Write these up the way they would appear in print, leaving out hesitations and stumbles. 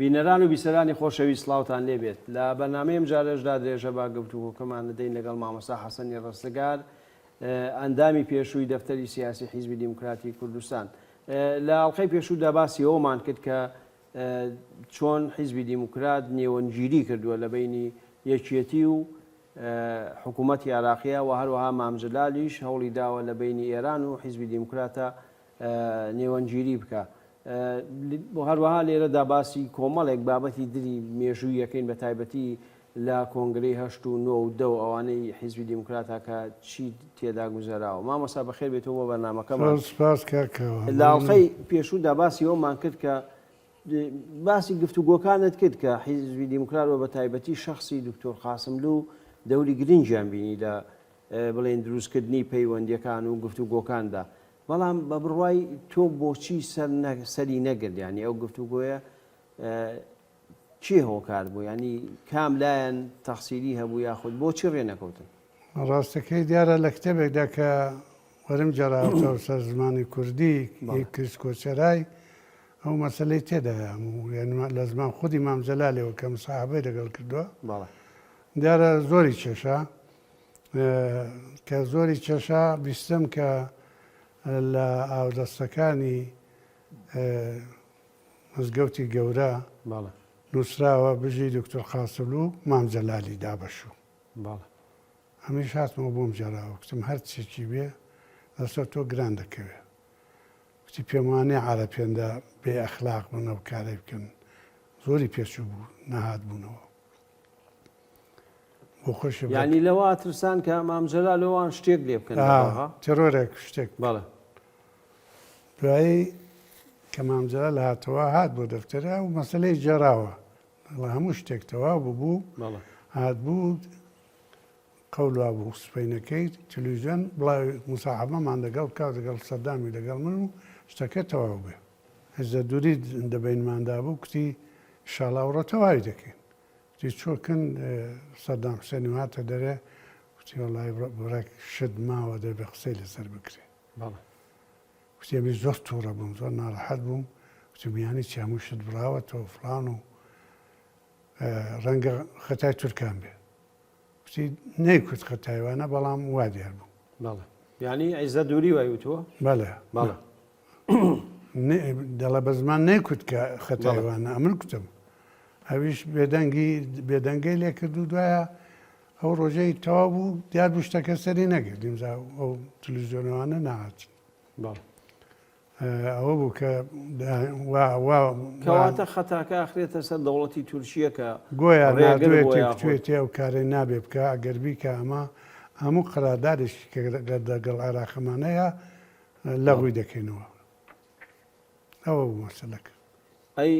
بینەران و بیسەرانی خۆشەویست سڵاوتان لێ بێت. لە بەرنامەی ئەمجارەشدا درێژە بە گفتوگۆکەمان دەدەین لەگەڵ مامۆستا حەسەنی ڕەستگار ئەندامی پێشووی دەفتەری سیاسی حیزبی دیموکراتی کوردستان. لە ئەڵقەی پێشوودا باسی ئەوەمان کرد کە چۆن حیزبی دیموکرات نێوەندگیری کردووە لە بەینی یەکیەتی و حکوومەتی عێراقیە و هەروەها مام جەلالیش هەوڵی داوە لە بەینی ئێران و حیزبی دیموکراتە نێوەندگیری بکا. هەروەها لێرەدا باسی کۆمەڵێک بابەتی دری مێژووی یەکەین بە تایبەتی لە کۆنگرەی هەشت و نۆ و دە و ئەوانەی حیزبی دیموکراتا کە چی تێدا گوزەراوە. مامۆستا بەخێر بێیتەوە بۆ بەرنامەکەمان. زۆر سوپاس کاک کاوە. لە ئەڵقەی پێشوودا باسی ئەوەمان کرد کە باسی گفتوگۆکانت کرد کە حیزبی دیموکرات و بە تایبەتی شەخسی دکتۆر قاسملوو دەوری گرنگیان بینی لە بڵێین دروستکردنی پەیوەندیەکان و گفتوگۆکاندا بەڵام بە بڕوای تۆ بۆچی سەر سەری نەگرت یانی ئەو گفتوگۆیە کێ هۆکار بوو ینی کام لایەن تەخسیری هەبوو یاخود بۆچی ڕێ نەکەوتن؟ ڕاستەکەی دیارە لە کتێبێکدا کە وەرم گێڕاوەتەوە سەر زمانی کوردی کریس کۆچەرای ئەو مەسەلەی تێدایە هەموو لە زمان خودی مام جەلالەوە کە مساحبەی لەگەڵ کردووە دیارە زۆری کێشا کە زۆری کێشا بیستم کە لە ئاودەستەکانی مزگەوتی گەورە نووسراوە بژی دکتۆر قاسملوو مام جەلالی دابەشوو. ئەمیش هاتمەوە بۆم گێڕاوە کوتم هەر چێکی بێ لەسەر تۆ گران دەکەوێ. کوتی پێم وانیە عەرەب هێندە بێ ئەخلاق بن ئەو کارەی بکەن. زۆری پێچوو بوو نەهاتبوونەوە. بۆ خۆشی بە. یانی لەوە ئەترسان کە مام جەلال ئەوان شتێک لێ بکەن لە بەغا؟ تێرۆرێک شتێک. بەڵێ. دوایی کە مام جەلال هاتەوە هات بۆ دەفتەرە ئەو مەسەلەی گێڕاوە. دەڵێ هەموو شتێک تەواو ببوو هات بوو قەول وابوو سبەینەکەی تلویزیۆن بڵاوی موساحەبەمان دەگەڵ بکا و دەگەڵ سەدامی دەگەڵ من و شتەکە تەواو بێ. عیزەت دووری دە بەینماندا بوو کوتی ئیشاڵا ئەوڕۆ تەواوی دەکەین. کوتی چۆکن سەدام حوسێنی هاتە دەرێ کوتی وەڵای بڕێک شت ماوە دەبێ قسەی لەسەر بکرێ. بەڵێ. کوتی ئەمیش زۆر تووڕە بووم زۆر ناڕەحەت بووم کوتم یانی چی هەموو شت بڕاوەتەوە فڵان و ڕەنگە خەتای تورکان بێ. کوتی نەیکوت خەتای وانە بەڵام وا دیار بوو. بەڵێ. یانی عیزەت دووری وای وتووە؟ بەڵێ. بەڵێ. دەڵێ بە زمان نەیکوت کە خەتای وانە ئەمن کوتم. ئەویش بێدەنگی بێدەنگەی لێ کرد و دوایە ئەو ڕۆژەی تەواو بوو دیار بوو شتەکە سەری نەگرت ئینجا ئەو تلویزیۆنەوانە نەهاتن. بەڵێ. ئەوە بوو کە وا وا کەواتە خەتاکە ئەخرێتە سەر دەوڵەتی تورکیە کە گۆیا ڕێگر بووە ناردوێتی یاخود کوتوێتی ئەو کارەی نابێ بکا ئەگەر بیکا ئەمە هەموو قەراردادێکی کە دەگەڵ عێراقەمان هەیە لەغوی دەکەینەوە ئەوە بوو مەسەلەکە. ئەی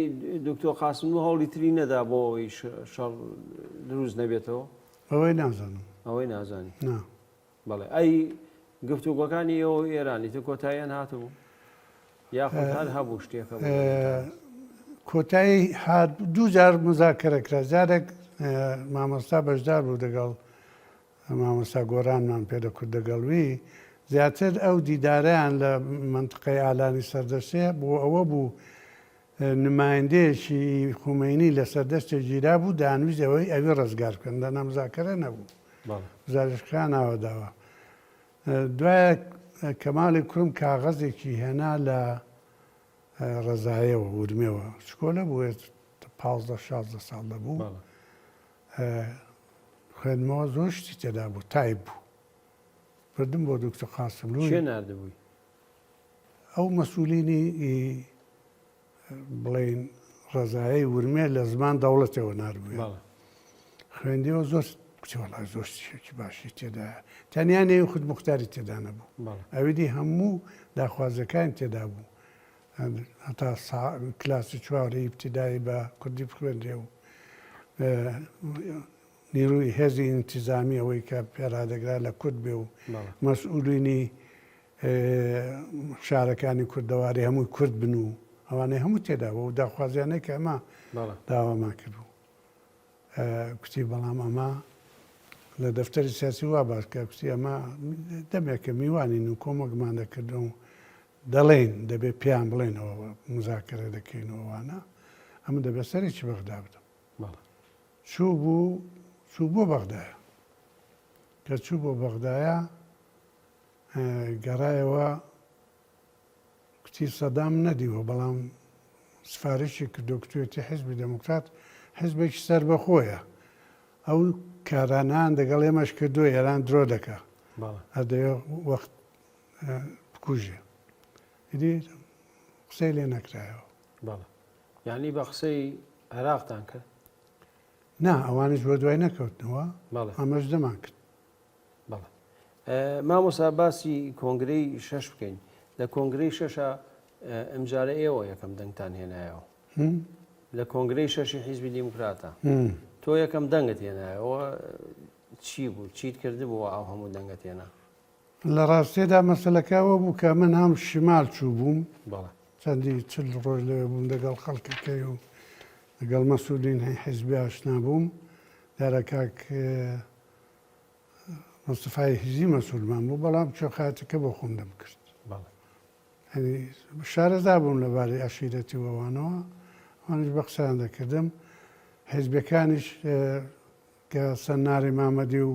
دکتۆر قاسملوو هەوڵی تری نەدا بۆ ئەوەی شەڕ دروست نەبێتەوە؟ ئەوەی نازانم. ئەوەی نازانی. نا. بەڵێ ئەی گفتوگۆکانی ئێوە و ئێران ئیتر کۆتاییان هاتبوو؟ یاخود هەر هەبوو شتێک هەبوو؟ کۆتایی هات دوو جار مزاکەرە کرا جارێک مامۆستا بەشدار بوو دەگەڵ مامۆستا گۆرانمان پێ دەکوت دەگەڵ وی زیاتر ئەو دیدارەیان لە مەنتقەی ئالانی سەردەشتێ بۆ ئەوە بوو نمایندەیەکی خومەینی لە سەردەشتێ گیرابوو دەیانویست ئەوەی ئەوی ڕزگار بکەن دەنا مزاکەرە نەبوو گوزارشکرا ناوە داوە دوایە کەماڵی کوڕم کاغەزێکی هێنا لە ڕەزایەوە ورمێوە چکۆلە بوو 15 16 ساڵ دەبوو خوێندمەوە زۆر شتی تێدا بوو تایب بوو بردم بۆ دکتۆر قاسملوو کێ ناردبووی؟ ئەو مەسئولینی بڵێین ڕەزایەی ورمێ لە زمان دەوڵەتەوە ناردبوویان. بەڵێ. خوێندیەوە زۆر کوتی وەڵا زۆر شتێکی باشی تێدایە. تەنیا نێوی خودموختاری تێدا نەبوو. بەڵێ. ئەوی دی هەموو داخوازیەکانی تێدا بوو. هەتا کلاسی چواری ئیبتیدایی بە کوردی بخوێنرێ و نیروی هێزی ئینتیزامی ئەوەی کە پێرادەگرا لە کورد بێ و مەسئولینی شارەکانی کوردەواری هەمووی کورد بن و ئەوانەی هەموو تێدا بوو و داخوازیانەی کە ئەمە داوامان کردبوو. کوتی بەڵام ئەمە لە دەفتەری سیاسی وا باس کرا کوتی ئەمە دەمێکە میوانین و کۆمەکمان دەکردن و دەڵێین دەبێ پێیان بڵێین ئەوە مزاکەرە دەکەین و ئەوانە. ئەمن دەبێ سەرێکی بەغدا بدەم. چوو بوو چوو بۆ بەغدایە. کە چوو بۆ بەغدایە گەڕایەوە کوتی سەدام نەدیوە بەڵام سفارشی کردو کوتوێتی حیزبی دێموکرات حیزبێکی سەربەخۆیە ئەو کارانەیان دەگەڵ ئێمەش کردووە ئێران درۆ دەکا هەر دەوێ وەخت بکوژێ ئیدی قسەی لێ نەکرایەوە. بەڵێ یانی بە قسەی عێراقتان کرد؟ نا ئەوانیش بۆ دوای نەکەوتنەوە ئەمەش دەمان کرد. بەڵێ مامۆسا باسی کۆنگرەی شەش بکەین لە کۆنگرەی شەشە ئەمجارە ئێوە یەکەم دەنگتان هێنایەوە لە کۆنگرەی شەشی حیزبی دیموکراتە تۆ یەکەم دەنگت هێنایەوە چی بوو چیت کردبووە ئەو هەموو دەنگەت هێنا؟ لە ڕاستیدا مەسەلەکە ئەوە بوو کە من هەم شیمال چوو بووم چەندی 40 ڕۆژ لەوێ بووم دەگەڵ خەڵکەکەی و لەگەڵ مەسئولین حیزبی ئاشنا بووم دیارە کاک مستەفای هیزی مەسئولمان بوو بەڵام چۆخاتەکە بۆ خۆم دەمکرد یانی شارەزا بووم لەبارەی عەشیرەتی و ئەوانەوە ئەوانیش بە قسەیان دەکردم حیزبەکانیش کە سەناری مامەدی و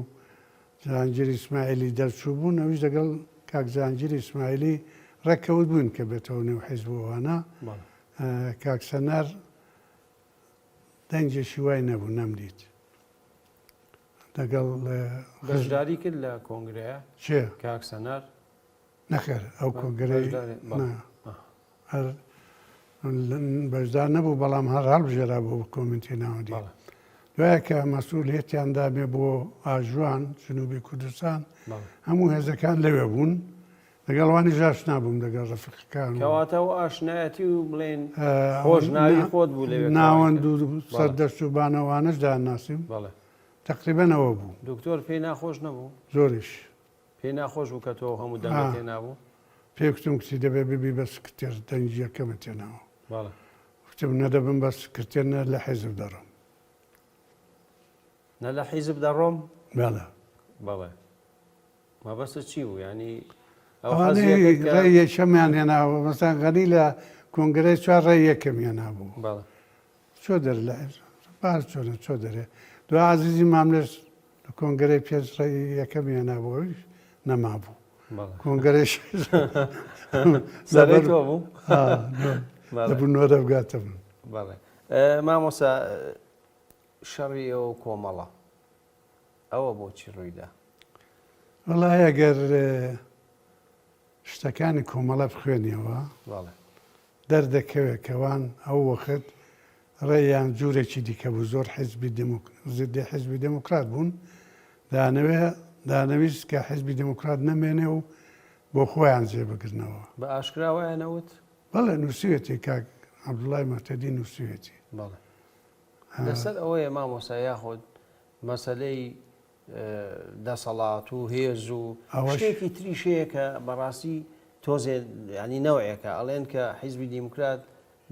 جەهانگیر ئیسماعیلی دەرچوو بوون ئەویش دەگەڵ کاک جەهانگیر ئیسماعیلی ڕێککەوت بووین کە بێتەوە نێو حیزب و ئەوانە کاک سەنار دەنگێکی وای نەبوو نەمدیت لەگەڵ بەشداری کرد لە کۆنگرەیە چێ کاک سەنار؟ نەخێر ئەو کۆنگرەی هەر بەشدار نەبوو بەڵام هەر هەڵبژێرا بۆ کۆمیتەی ناوەندی دوایە کە مەسئولیەتیان دابێ بۆ ئاژوان جنوبی کوردستان هەموو هێزەکان لەوێ بوون لەگەڵ وانیش ئاشنا بووم لەگەڵ ڕەفیقەکان و. کەواتە ئەو ئاشنایەتی و بڵێین خۆش ناوی خۆت بوو لەوێ کە وای ناوەند و سەردەشت و بانەوانەش دەیانناسیم. بەڵێ. تەقریبەن ئەوە بوو. دکتۆر پێی ناخۆش نەبوو؟ زۆریش. پێی ناخۆش بوو کە تۆ ئەو هەموو دەنگەت هێنابوو؟ پێی کوتم کوتی دەبێ ببی بە سکرتێر دەنگی یەکەمت هێناوە. بەڵێ. کوتم نە دەبم بە سکرتێر نە لە حیزب دەڕۆم. نە لە حیزب دەڕۆم؟ بەڵێ. بەڵێ. مەبەستت چی بوو یانی ئەو ئەوانەی حەزیەکەت کە ڕێی یەکەمیان هێناوە مەسەن غەنی لە کۆنگرەی چوار ڕێی یەکەم هێنابوو بەڵێ چۆ دەر لە باش چۆنە چۆ دەرێ دو عزیزی ماملێش لە کۆنگرەی پێنج ڕێی یەکەم هێنابوو ئەویش نەمابوو بەڵێ کۆنگرەی شەش سەرەی لەبەر تۆ بوو ئا، بەڵێ دەبوو نۆرە بگاتە من بەڵێ مامۆستا شەڕی ئێوە و کۆمەڵە ئەوە بۆچی ڕوویدا؟ وەڵای ئەگەر شتەکانی کۆمەڵە بخوێنیەوە دەردەکەوێت کەوان ئەو وەخت ڕێیان جورێکی دیکە بوو زۆر حزبی زدی حزبی دێموکرات بوون دانەوێ دانەویست کە حزبی دێموکرات نەمێنێ و بۆ خۆیان جێ بگرنەوە. بە ئاشکرا وایان ئەوت؟ بەڵێ نووسیوێتی کاک عەبدوڵای مهتەدی نووسیوێتی. بەڵێ لەسەر ئەوەیە مامۆستا یاخود مەسەلەی دەسەڵات و هێز و شتێکی تریش هەیە کە بەڕاستی تۆزێ ینی نەوەیەکە ئەڵێن کە حیزبی دیموکرات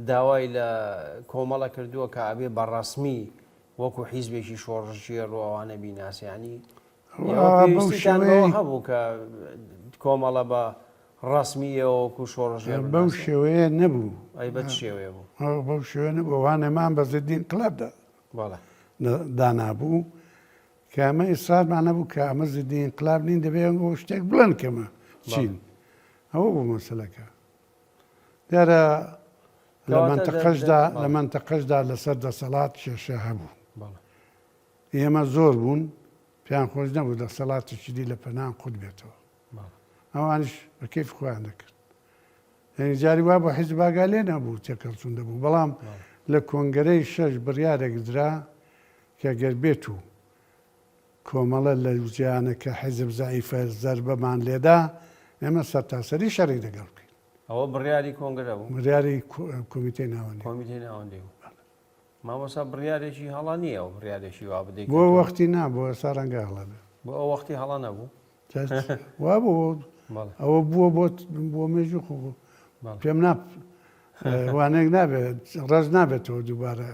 داوای لە کۆمەڵە کردووە کە ئەبێ بە ڕەسمی وەکو حیزبێکی شۆڕشگێڕ و ئەوانە بیناسیانی هەبوو کە کۆمەڵە بە ڕەسمی ئێوە وەکو شۆڕشگێڕ بەو شێوەیە نەبوو ئەی بە شێوەیە بوو بەو شێوە نەبوو ئەوانەمان بە زدی انقلابدا دانابوو کە ئەمە ئیسرارمان نەبوو کە ئەمە زدی ئینقلاب نین دەبێ ئەو شتێک بڵێن کەمە چین ئەوە بوو مەسەلەکە دیارە لە مەنتەقەشدا لە مەنتەقەشدا لەسەر دەسەڵات کێشە هەبوو ئێمە زۆر بوون پێیان خۆش نەبوو دەسەڵاتێکی دی لە پەنان قوت بێتەوە ئەوانیش بە کەیف خۆیان دەکرد یانی جاری وا بوو حیزب ئاگا لێ نەبوو تێکەڵچوون دەبوو بەڵام لە کۆنگرەی شەش بڕیارێک درا کە گەر بێت و کۆمەڵە لە جیانە کە حیزب زەعیفە زەربەمان لێدا ئێمە سەرتاسەری شەڕی دەگەڵ بکەین. ئەوە بڕیاری کۆنگرە بوو؟ بڕیاری کۆمیتەی ناوەندی. کۆمیتەی ناوەندی بوو. مامۆستا بڕیارێکی هەڵە نییە ئەو بڕیارێکی وا بدەیت بۆ وەختی نا بۆ ئێستا ڕەنگە هەڵە بێ. بۆ ئەو وەختی هەڵە نەبوو؟ وا بوو ئەوە بووە بۆ بۆ مێژوو خۆ پێم نا وانەیەک نابێت ڕەش نابێتەوە دووبارە.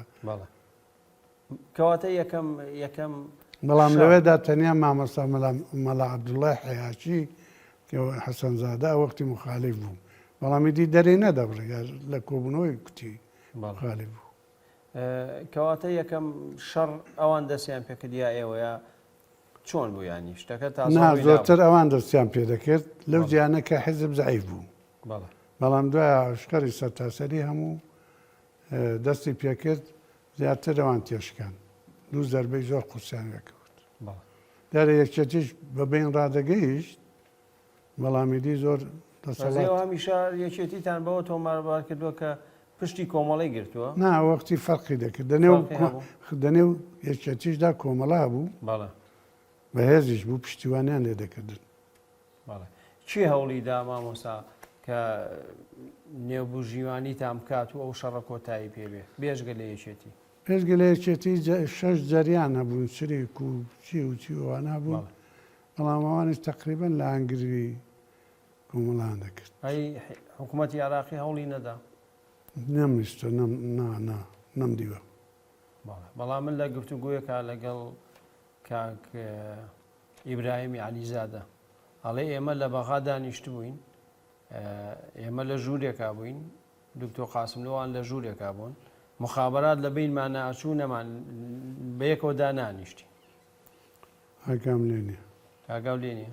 کەواتە یەکەم یەکەم بەڵام لەوێدا تەنیا مامۆستا مەلا عەبدوڵای حەیاچی حەسەنزادە ئەو وەختی مخالف بوو بەڵام ئیدی دەرێ نەدەبڕی لە کۆبوونەوەی کوتی مخالف بوو. کەواتە یەکەم شەڕ ئەوان دەستیان پێکرد یا ئێوە یا چۆن بوو یانی شتەکە تازە نا زۆرتر ئەوان دەستیان پێ دەکرد لەو جیانە کە حیزب زەعیف بوو. بەڵام دوای شەڕی سەرتاسەری هەموو دەستی پێکرد زیاتر ئەوان تێشکان دوو زەربەی زۆر قورسیان لێکەوت. دیارە یەکێتیش بە بەین ڕادەگەیشت بەڵام ئیدی زۆر دەسەڵات. ئێوە هەمیشە یەکێتیتان بەوە تۆماربار کردووە کە پشتی کۆمەڵەی گرتووە؟ نا وەختی فەرقی دەکرد دەنێو دەنێو یەکێتیشدا کۆمەڵە هەبوو بەهێزیش بوو پشتیوانیان لێ دەکردن. بەڵێ کێ هەوڵی دا مامۆستا کە نێوبژیوانیتان بکات و ئەو شەڕە کۆتایی پێ بێ بێجگە لە یەکێتی؟ بێجگە لە یەکێتی شەش جەریان هەبوون چریک و چی و چی و ئەوانە هەبوون بەڵام ئەوانیش تەقریبەن لایەنگری کۆمەڵەیان دەکرد. ئەی حکوومەتی عێراقی هەوڵی نەدا؟ نەمویستوە نەم نا نا نەمدیوە. بەڵێ بەڵام من لە گفتوگۆیەکا لەگەڵ کاک ئیبراهیمی عەلیزادە ئەڵێ ئێمە لە بەغا دانیشتبووین ئێمە لە ژوورێکا بووین دکتۆر قاسملوان لە ژوورێکا بوون مخابرات لە بینمان ئەچوو نەمان بەیەکەوە دانانیشتی ئاگام لێ نیە ئاگاو لێ نیە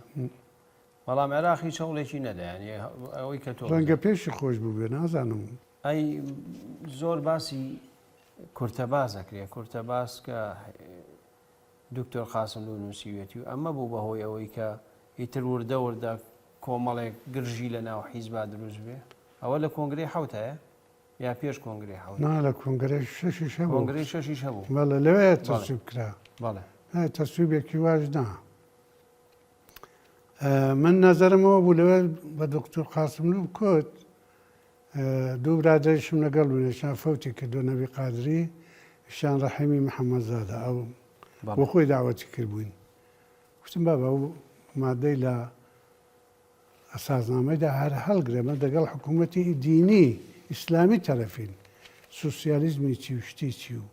بەڵام عێراق هیچ هەوڵێکی نەدا یانی ئەوەی کە تۆ ڕەنگە پێشی خۆش بووبێ نازانم. ئەی زۆر باسی کورتەباس ئەکرێ کورتەباس کە دکتۆر قاسملوو نووسیوێتی و ئەمە بوو بە هۆی ئەوەی کە ئیتر وردە وردە کۆمەڵێک گرژی لە ناو حیزبا دروست بێ ئەوە لە کۆنگرەی حەوتایە یا پێش کۆنگرەی حەوت؟ نا لە کۆنگرەی شەشیش هەبوو. کۆنگرەی شەشیش هەبوو. بەڵێ لەوێ تەسویب کرا. بەڵێ. تەسویبێکی واش نا. من نەزەرم ئەوە بوو لەوێ بە دکتۆر قاسملوو کوت دوو برادەریشم لەگەڵ بوون یەکیان فەوتی کردو نەبی قادری یەکیان ڕەحیمی محەممەدزادە ئەو بۆ خۆی داوەتی کردبووین گوتم بابا ئەو مادەی لە ئەساسنامەیدا هەر هەڵگرە مە دەگەڵ حکوومەتی دینی ئیسلامی تەرەفین سوسیالیزمی چی و شتی چی و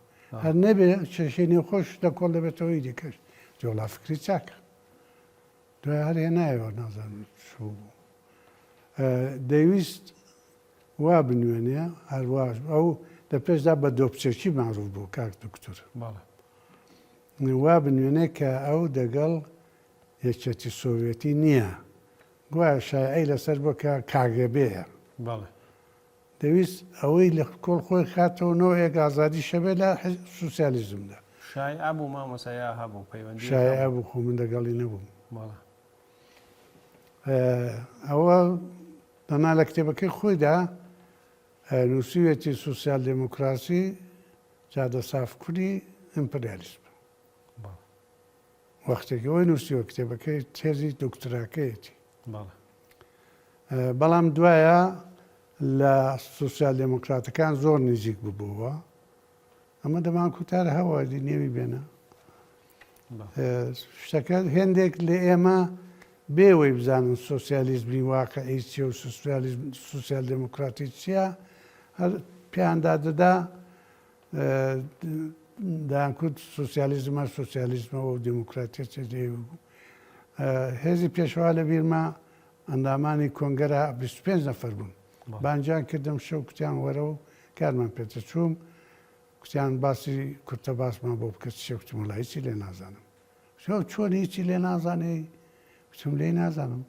هەر نەبێ کێشەی نێوخۆش لە کۆڵ دەبێتەوەی دیکەش جۆڵا فکری چاکە دوای هەر هێنایەوە نازانم چۆ بوو دەیویست وا بنوێنێ هەرواش ئەو لە پێشدا بە دۆپچەکی معروف بوو کاک دکتۆر وا بنوێنێ کە ئەو دەگەڵ یەکێتی سۆڤێتی نییە گوایە شایعەی لەسەر بۆ کە کاگەبێیە دەویست ئەوەی لە کۆڵ خۆی خاتەوە نەوەیەک ئازادی شەبێ لە سوسیالیزمدا. شایعە بوو مامۆستا یا هەبوو پەیوەندییەک هەبوو؟ شایعە بوو خۆ من دەگەڵی نەبووم. بەڵێ. ئەوە دەنا لە کتێبەکەی خۆیدا نووسیویەتی سوسیال دێموکراسی جادە سافکوری ئیمپریالیسمە. بەڵێ. وەختێک ئەوەی نووسیوە کتێبەکەی تێزی دۆکتراکەیەتی. بەڵام دوایە لە سوسیال دێموکراتەکان زۆر نزیک ببووە. ئەمە دەمان کوتار هەوە دی نێوی بێنە. شتەکە هێندێک لە ئێمە بێوەی بزانن سۆسیالیزمی واقعی چیە و سوسیال دێموکراتی چییە هەر پێیاندا دەدا دەیانکوت سوسیالیزم هەر سوسیالیزمەوە و دێموکراتیەت هێزی پێشەوا لە بیرمە ئەندامانی کۆنگەرە 25 نەفەر بوون بانگیان کردم شەو کوتیان وەرە و کارمان پێتە چووم کوتیان باسی کورتە باسمان بۆ بکە چیە کوتم وەڵا هیچی لێ نازانم شەو چۆن هیچی لێ نازانێ کوتم لێی نازانم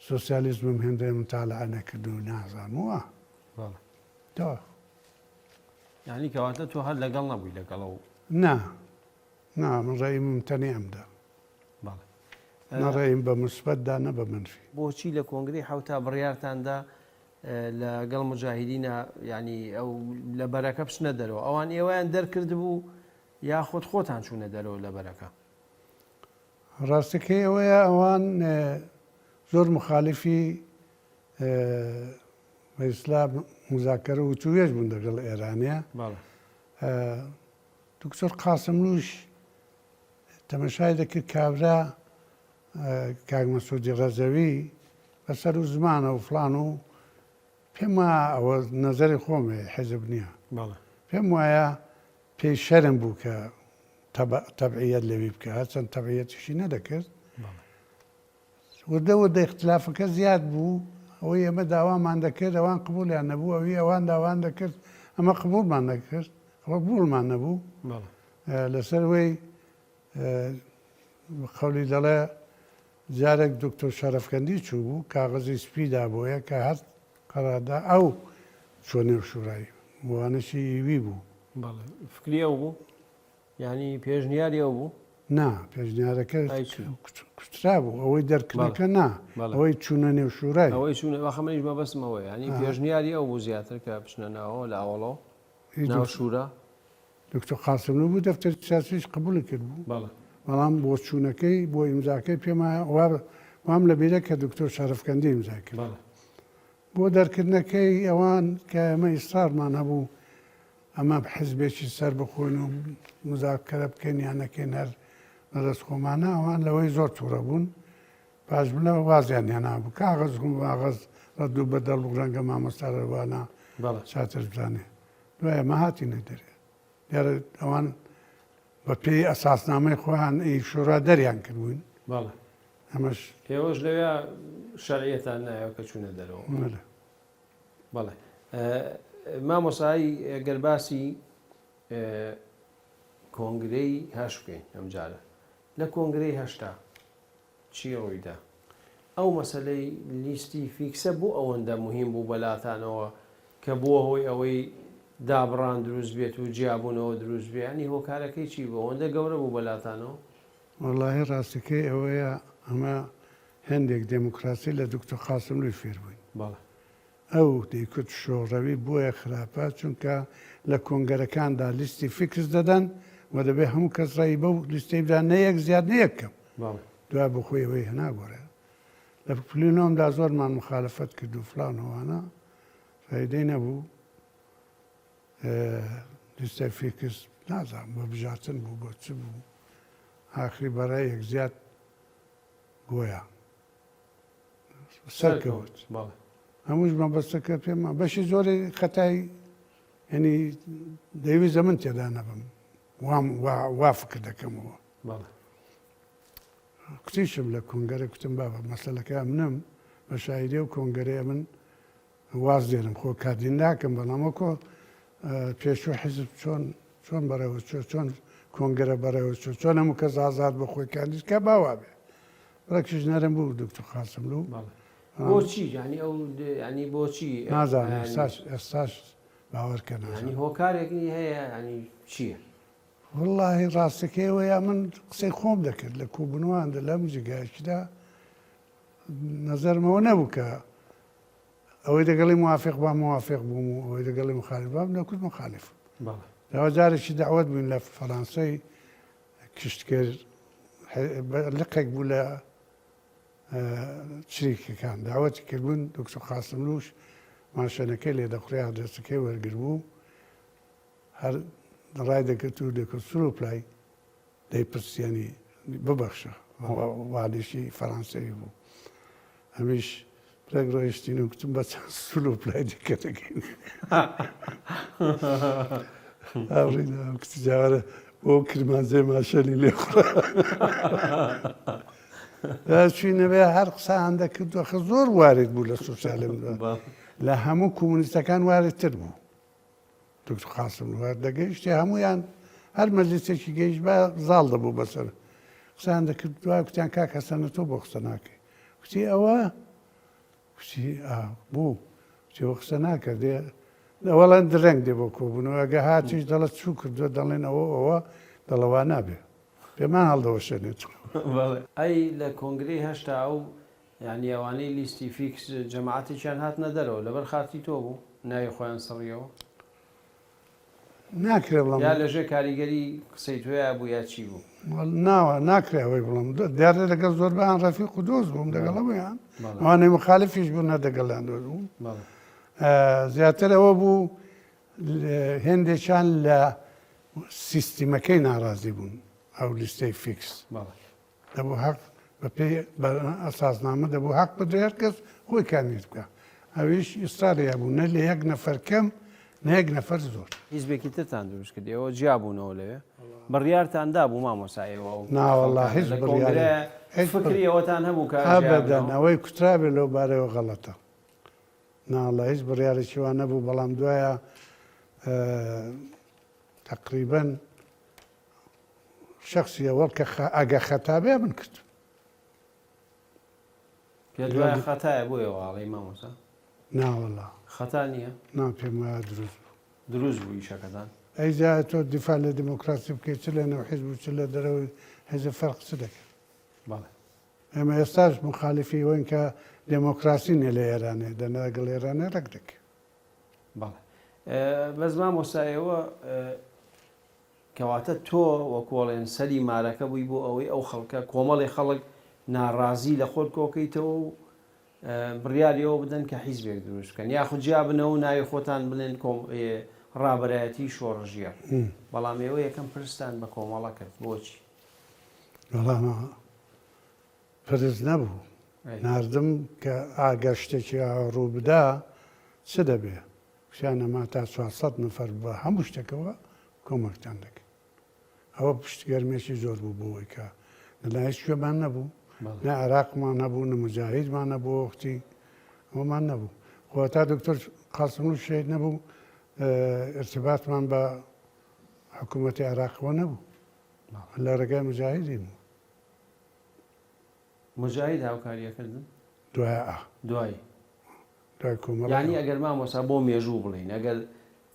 سوسیالیزمم هێندە متالعە نەکردو نازانم وە تۆ. یانی کەواتە تۆ هەر لەگەڵ نەبووی لەگەڵ ئەو. نا نا من ڕەئی ممتەنیعم دا. بەڵێ. نە ڕەئیم بە موسبەت دا نە بە مەنفی. بۆچی لە کۆنگرەی حەوتا بڕیارتان دا لەگەڵ موجاهیدینا یانی ئەو لە بەرەکە بچنە دەرەوە؟ ئەوان ئێوەیان دەرکردبوو یاخود خۆتان چوونە دەرەوە لە بەرەکە؟ ڕاستەکەی ئەوەیە ئەوان زۆر موخالیفی بە ئیسلا موزاکەرە وتووێژ بوون دەگەڵ ئێرانێ. بەڵێ. دکتۆر قاسملووش تەمەشای دەکرد کابرا کاک مەسعودی ڕەجەوی بە سەر و زمانە و فڵان و پێم وایە ئەوە نەزەری خۆم هەیە حیزب نییە. بەڵێ. پێم وایە پێی شەرم بوو کە تەبعیەت لەوی بکە هەرچەند تەبعیەتیشی نەدەکرد. بەڵێ. وردە وردە ئیختلافەکە زیاد بوو، ئەوەی ئێمە داوامان دەکرد ئەوان قبوڵیان نەبوو، ئەوی ئەوان داوایان دەکرد ئەمە قبوڵمان نەکرد، قبوڵمان نەبوو. لەسەر وەی قەولی دەڵێ جارێک دکتۆر شەرەفکەندی چووبوو کاغەزی سپی دابۆیە کە هەر قەراردا ئەو چووە نێو شورای وانەشی ئیوی بوو. بەڵێ فکری ئەو بوو یانی پێشنیاری ئەو بوو؟ نا پێشنیارەکە کوترابوو ئەوەی دەرکردنەکە نا ئەوەی چوونە نێو شورای ئەوەی چوونە واخە منیش مەبەستم ئەوەیە یانی پێشنیاری ئەو بوو زیاتر کە بچنە ناوەوە لە ئاوەڵۆ ناو شورا. دکتۆر قاسملوو بوو دەفتەری سیاسیش قبوڵی کردبوو بەڵام بۆ چوونەکەی بۆ ئیمزاکەی پێم وام لە بیرە کە دکتۆر شەرەفکەندی ئیمزای کرد بۆ دەرکردنەکەی ئەوان کە ئێمە ئیسرارمان هەبوو ئەمە حزبێکی سەر بخۆین و مزاکەرە بکەین یان نەکەین هەر بەدەست خۆمانە ئەوان لەوەی زۆر تووڕە بوون پاش منەوە وازیان هێنابوو کاغەز واغەز ڕەد و بەدەڵ و ڕەنگە مامۆستا ڕێوانە چاتر بزانێ دوای ئەمە هاتینە دەرێ دیارە ئەوان بە پێی ئەساسنامەی خۆیان ئی شورا دەریان کردبووین بەڵێ ئەمەش ئێوەش لەوێ شەرعیەتان نایەوە کە چوونە دەرەوە بەڵێ بەڵێ مامۆسای گەر باسی کۆنگرەی هەش بکەین ئەمجارە لە کۆنگرەی هەشتا چی ڕوویدا؟ ئەو مەسەلەی لیستی فیکسە بۆ ئەوەندە موهیم بوو بەلاتانەوە کە بووە هۆی ئەوەی دابڕان دروست بێت و جیابوونەوە دروست بێ یانی هۆکارەکەی چی بوو ئەوەندە گەورە بوو بەلاتانەوە؟ وەڵاهی ڕاستەکەی ئەوەیە ئەمە هێندێک دێموکراسی لە دوکتور قاسملووی فێر بووین. بەڵێ. ئەو دەیکوت شۆڕەوی بۆیە خراپە چونکە لە کۆنگەرەکاندا لیستی فیکس دەدەن و دەبێ هەموو کەس ڕەئی بەو لیستەی بدا نە یەک زیاد نە یەک کەم. بەڵێ. دوای بۆ خۆی ئەوەی هێنا گۆڕێ. لە پلینۆمدا زۆرمان موخالەفەت کرد و فڵان و ئەوانە فایدەی نەبوو. لیستەی فیکس نازانم بۆ بژارتن بوو بۆ چ بوو ئاخری بە ڕەئیەک زیاد گۆیا. سەرکەوت هەمووش مەبەستەکە پێم بەشی زۆری خەتای ینی دەیویست من تێدا نەبم وام وا فکر دەکەمەوە کوتیشم لە کۆنگەرە کوتم بابە مەسەلەکە منم بە شایدێ و کۆنگەرەیە من واز دێنم خۆ کاندید ناکەم بەڵام وەکۆ پێشوو حیزب چۆن چۆن بەڕێوە چۆ چۆن کۆنگرە بەڕێوە چۆ چۆن هەموو کەس ئازاد بۆ خۆی کاندید کە باوا بێ ڕێکیش نەرم بوو دکتۆر قاسملوو بۆچی یانی ئەو ینی بۆچی نازانم ئێستاش ئێستاش باوەڕکە نازانم ینی هۆکارێک هەیە ینی چییە؟ وەڵڵاهی ڕاستەکەی ئەوەیە من قسەی خۆم دەکرد لە کۆبوونەوەیاندا لەم جێگایەکیدا نەزەرم ئەوە نەبوو کە ئەوەی دەگەڵی موافق بام موافق بووم و ئەوەی دەگەڵی مخالف بام دەکوت مخالفم. داوا جارێکی دەعوەت بووین لە فەرانسەی کشتکرد لقێک بوو لە چریکەکان داوەتی کردبوون دکتۆر قاسملوش ماشێنەکەی لێ دەخورێ ئادرەسەکەی وەرگربوو هەر ڕای دەکرد و دەکرد سروپلای دەیپرسیانی ببەخشە وانیشی فەرانسەوی بوو ئەمیش ڕێک ڕۆیشتین و گوتم بە چەند سول و پلای دیکە دەکەین کچ جاوەرە بۆ کرمانجێ ماشێنی لێ خوڕا چوینەوێ هەر قسەیان دەکرد وەخە زۆر وارد بوو لە سوسیالم لە هەموو کۆمونیستەکان واردتر بوو دکتۆر قاسملوو هەر دەگەیشتێ هەموویان هەر مەجلیسێکی گەیشت بە زاڵ دەبوو بەسەر قسەیان دەکرد دوای کوتیان کاک حەسەنە تۆ بۆ قسە ناکەی کوتی ئەوە کوتی بوو کوتی ئەوە قسە ناکردێ ئەوەڵەن درەنگ دێ بۆ کۆبوونەوە ئەگە هاتیش دەڵێت چوو کردووە دەڵێن ئەوە ئەوە دەڵەوا نابێ پێمان هەڵدەوەشێنێت. ئەی لە کۆنگرەی 80 ئەو یانی ئەوانەی لیستی فیکس جەماعەتێکیان هاتنە دەرەوە لەبەر خاتری تۆ بوو ناوی خۆیان سڕیەوە؟ ناکرێ بڵێم. یا لەژێر کاریگەری قسەی تۆیا بوو یا چی بوو؟ ناوە ناکرێ ئەوەی بڵێم دیارە لەگەڵ زۆربەیان ڕەفیق و دۆست بووم لەگەڵ ئەویان ئەوانەی مخالفیش بوون هەر دەگەڵیان دۆست بووم زیاتر ئەوە بوو هێندێکیان لە سیستیمەکەی ناڕازی بوون ئەو لیستەی فیکس دەبوو هەق بەپێی ئەساسنامە دەبوو هەق بدرێ هەر کەس خۆی کاندید بکا ئەویش ئیسراری هەبوو نە لە یەک نەفەر کەم نە یەک نەفەر زۆر. حیزبێکی ترتان دروست کرد ئێوە جیا بوونەوە لەوێ بڕیارتان دابوو مامۆستا ئێوە ئەو نا وەڵا خەڵکانە هیچ لە بڕیارێک کۆنگرە هیچ بڕ فکری ئەوەتان هەبوو کە جیا ئەبەدەن بنەوە؟ ئەوەی کوترابێ لەو بارەیەوە غەڵەتە. ناوەڵا هیچ بڕیارێکی وا نەبوو بەڵام دوایە. تەقریبەن شەخسی ئەوەڵ کە ئەگە خەتا بێ من کردم. پێت وایە خەتایە بۆیە واڵی مامۆستا؟ نا وەڵا. خەتا نییە؟ نا پێم وایە دروست بوو. دروست بوو ئیشەکەتان؟ ئەی جا تۆ دیفاع لە دیموکراسی بکەی چ لە نێو حیزب و چ لە دەرەوەی حیزب فەرق چ دەکات؟ بەڵێ. ئێمە ئێستاش موخالیفی ئەوەین کە دێمۆکراسی نیە لە ئێرانێ، دەنا لەگەڵ ئێرانێ ڕێک دەکەوین. بەڵێ. بەس مامۆستا ئێوە کەواتە تۆ وەکۆڵێن سەری مارەکە بووی بۆ ئەوەی ئەو خەڵکە کۆمەڵی خەڵک ناڕازی لە خۆت کۆکەیتەوە و بڕیاری ئەوە بدەن کە حیزبێک دروست بکەن یاخود جیا بنەوە و ناوی خۆتان بنێن ڕابەرایەتی شۆڕشگێڕ. بەڵام ئێوە یەکەم پرستان بە کۆمەڵە کرد بۆچی؟ بەڵام پرس نەبوو. ناردم کە ئاگەر شتێکی ئاوا ڕوو بدا چ دەبێ؟ کوتیان ئەمە تا 400 نەفەر بە هەموو شتێکەوە کۆمەکتان دەکەین. ئەوە پشتگەرمییەکی زۆر بوو بۆ ئەوەی کە لە هیچ کوێمان نەبوو، نە عێراقمان هەبوو، نە موجاهیدمان هەبوو وەختی ئەومان نەبوو. خۆ تا دکتۆر قاسملوو شەهید نەبوو ئیرتباتمان بە حکوومەتی عێراقەوە نەبوو. لە ڕێگای موجاهیدین بوو. موجاهید هاوکاری ئەکردن؟ دوای ئا. دوای. دوای کۆمەڵە. یانی ئەگەر مامۆستا بۆ مێژوو بڵێین ئەگەر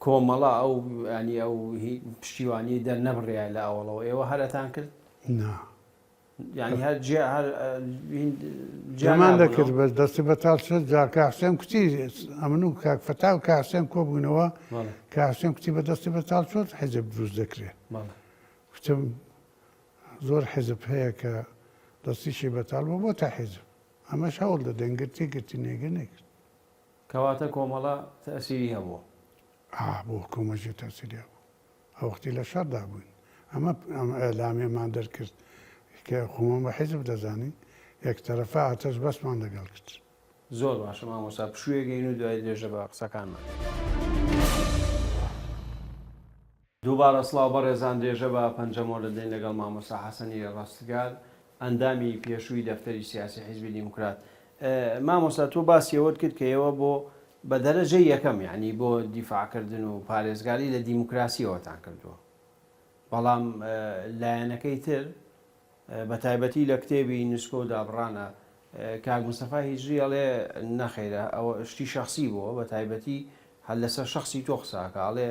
کۆمەڵە ئەو ینی ئەو پشتیوانی دەرنەبڕایە لە ئەوەڵەوە ئێوە هەر ئەتان کرد؟ نا. یانی هەر جێ هەر جێمان دەکرد بەس دەستی بەتاڵ چ جا کاک حسێن کوتی ئەمن و کاک فەتا و کاک حسێن کۆ بووینەوە کاک حسێن کوتی بە دەستی بەتاڵ چۆن حیزب دروست دەکرێ کوتم زۆر حیزب هەیە کە دەستیشی بەتاڵ بوو بۆتە حیزب ئەمەش هەوڵ دەدەین گرتی گرتی نەیگرت نەیگرت. کەواتە کۆمەڵە تەئسیری هەبووە. ئا بۆ کۆمەژی تەئسیری هەبوو. ئەو وەختی لە شەڕدا بووین. ئەمە ئەم ئیعلامیەمان دەرکرد کە خۆمان بە حیزب دەزانین یەک تەرەفە ئاتەش بەسمان لەگەڵ کرد. زۆر باشە مامۆستا پشوویەک ئەین و دوای درێژە بە قسەکانمان. دووبارە سڵاو بەڕێزان درێژە بە پەنجەمۆر دەدەین لەگەڵ مامۆستا حەسەنی ڕەستگار ئەندامی پێشووی دەفتەری سیاسی حیزبی دیموکرات مامۆستا تۆ باسی ئەوەت کرد کە ئێوە بۆ بە دەرەجەی یەکەم یعنی بۆ دیفاعکردن و پارێزگاری لە دیموکراسیەوەتان کردووە بەڵام لایەنەکەی تر بە تایبەتی لە کتێبی نسکۆ و دابڕانە کاک مستەفا هیجری ئەڵێ نەخەیرە ئەوە شتی شەخسی بووە بە تایبەتی هەر لەسەر شەخسی تۆ قساکە ئەڵێ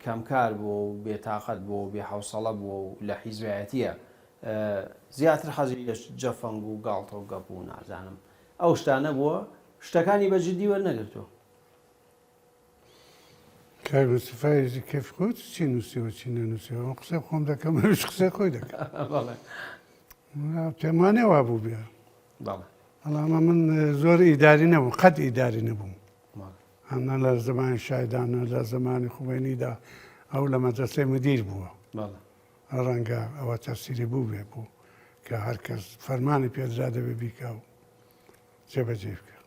کەمکار بووە و بێتاقەت بووە و بێ حەوسەڵە بووە و لە حیزبایەتیە زیاتر حەزی لە جەفەنگ و گاڵتە و گەپ و نازانم ئەو شتانە بووە شتەکانی بە جدی وەرنەگرتووە. کاک مستەفا یەزی کەفی خۆت چی نووسیوە چی نەنووسیوە من قسەی خۆم دەکەم ئەویش قسەی خۆی دەکات. بەڵێ. پێم وانیە وا بوو بێ. بەڵێ. بەڵام من زۆر ئیداری نەبووم قەت ئیداری نەبووم. نە لە زمانی شایدا نە لە زمانی خومەینیدا ئەو لە مەدرەسەی مدیر بووە. ڕەنگە ئەوە تەفسیری بووبێ بوو کە هەر کەس فەرمانی پێدرا دەبێ بیکا و جێبەجێی بکا.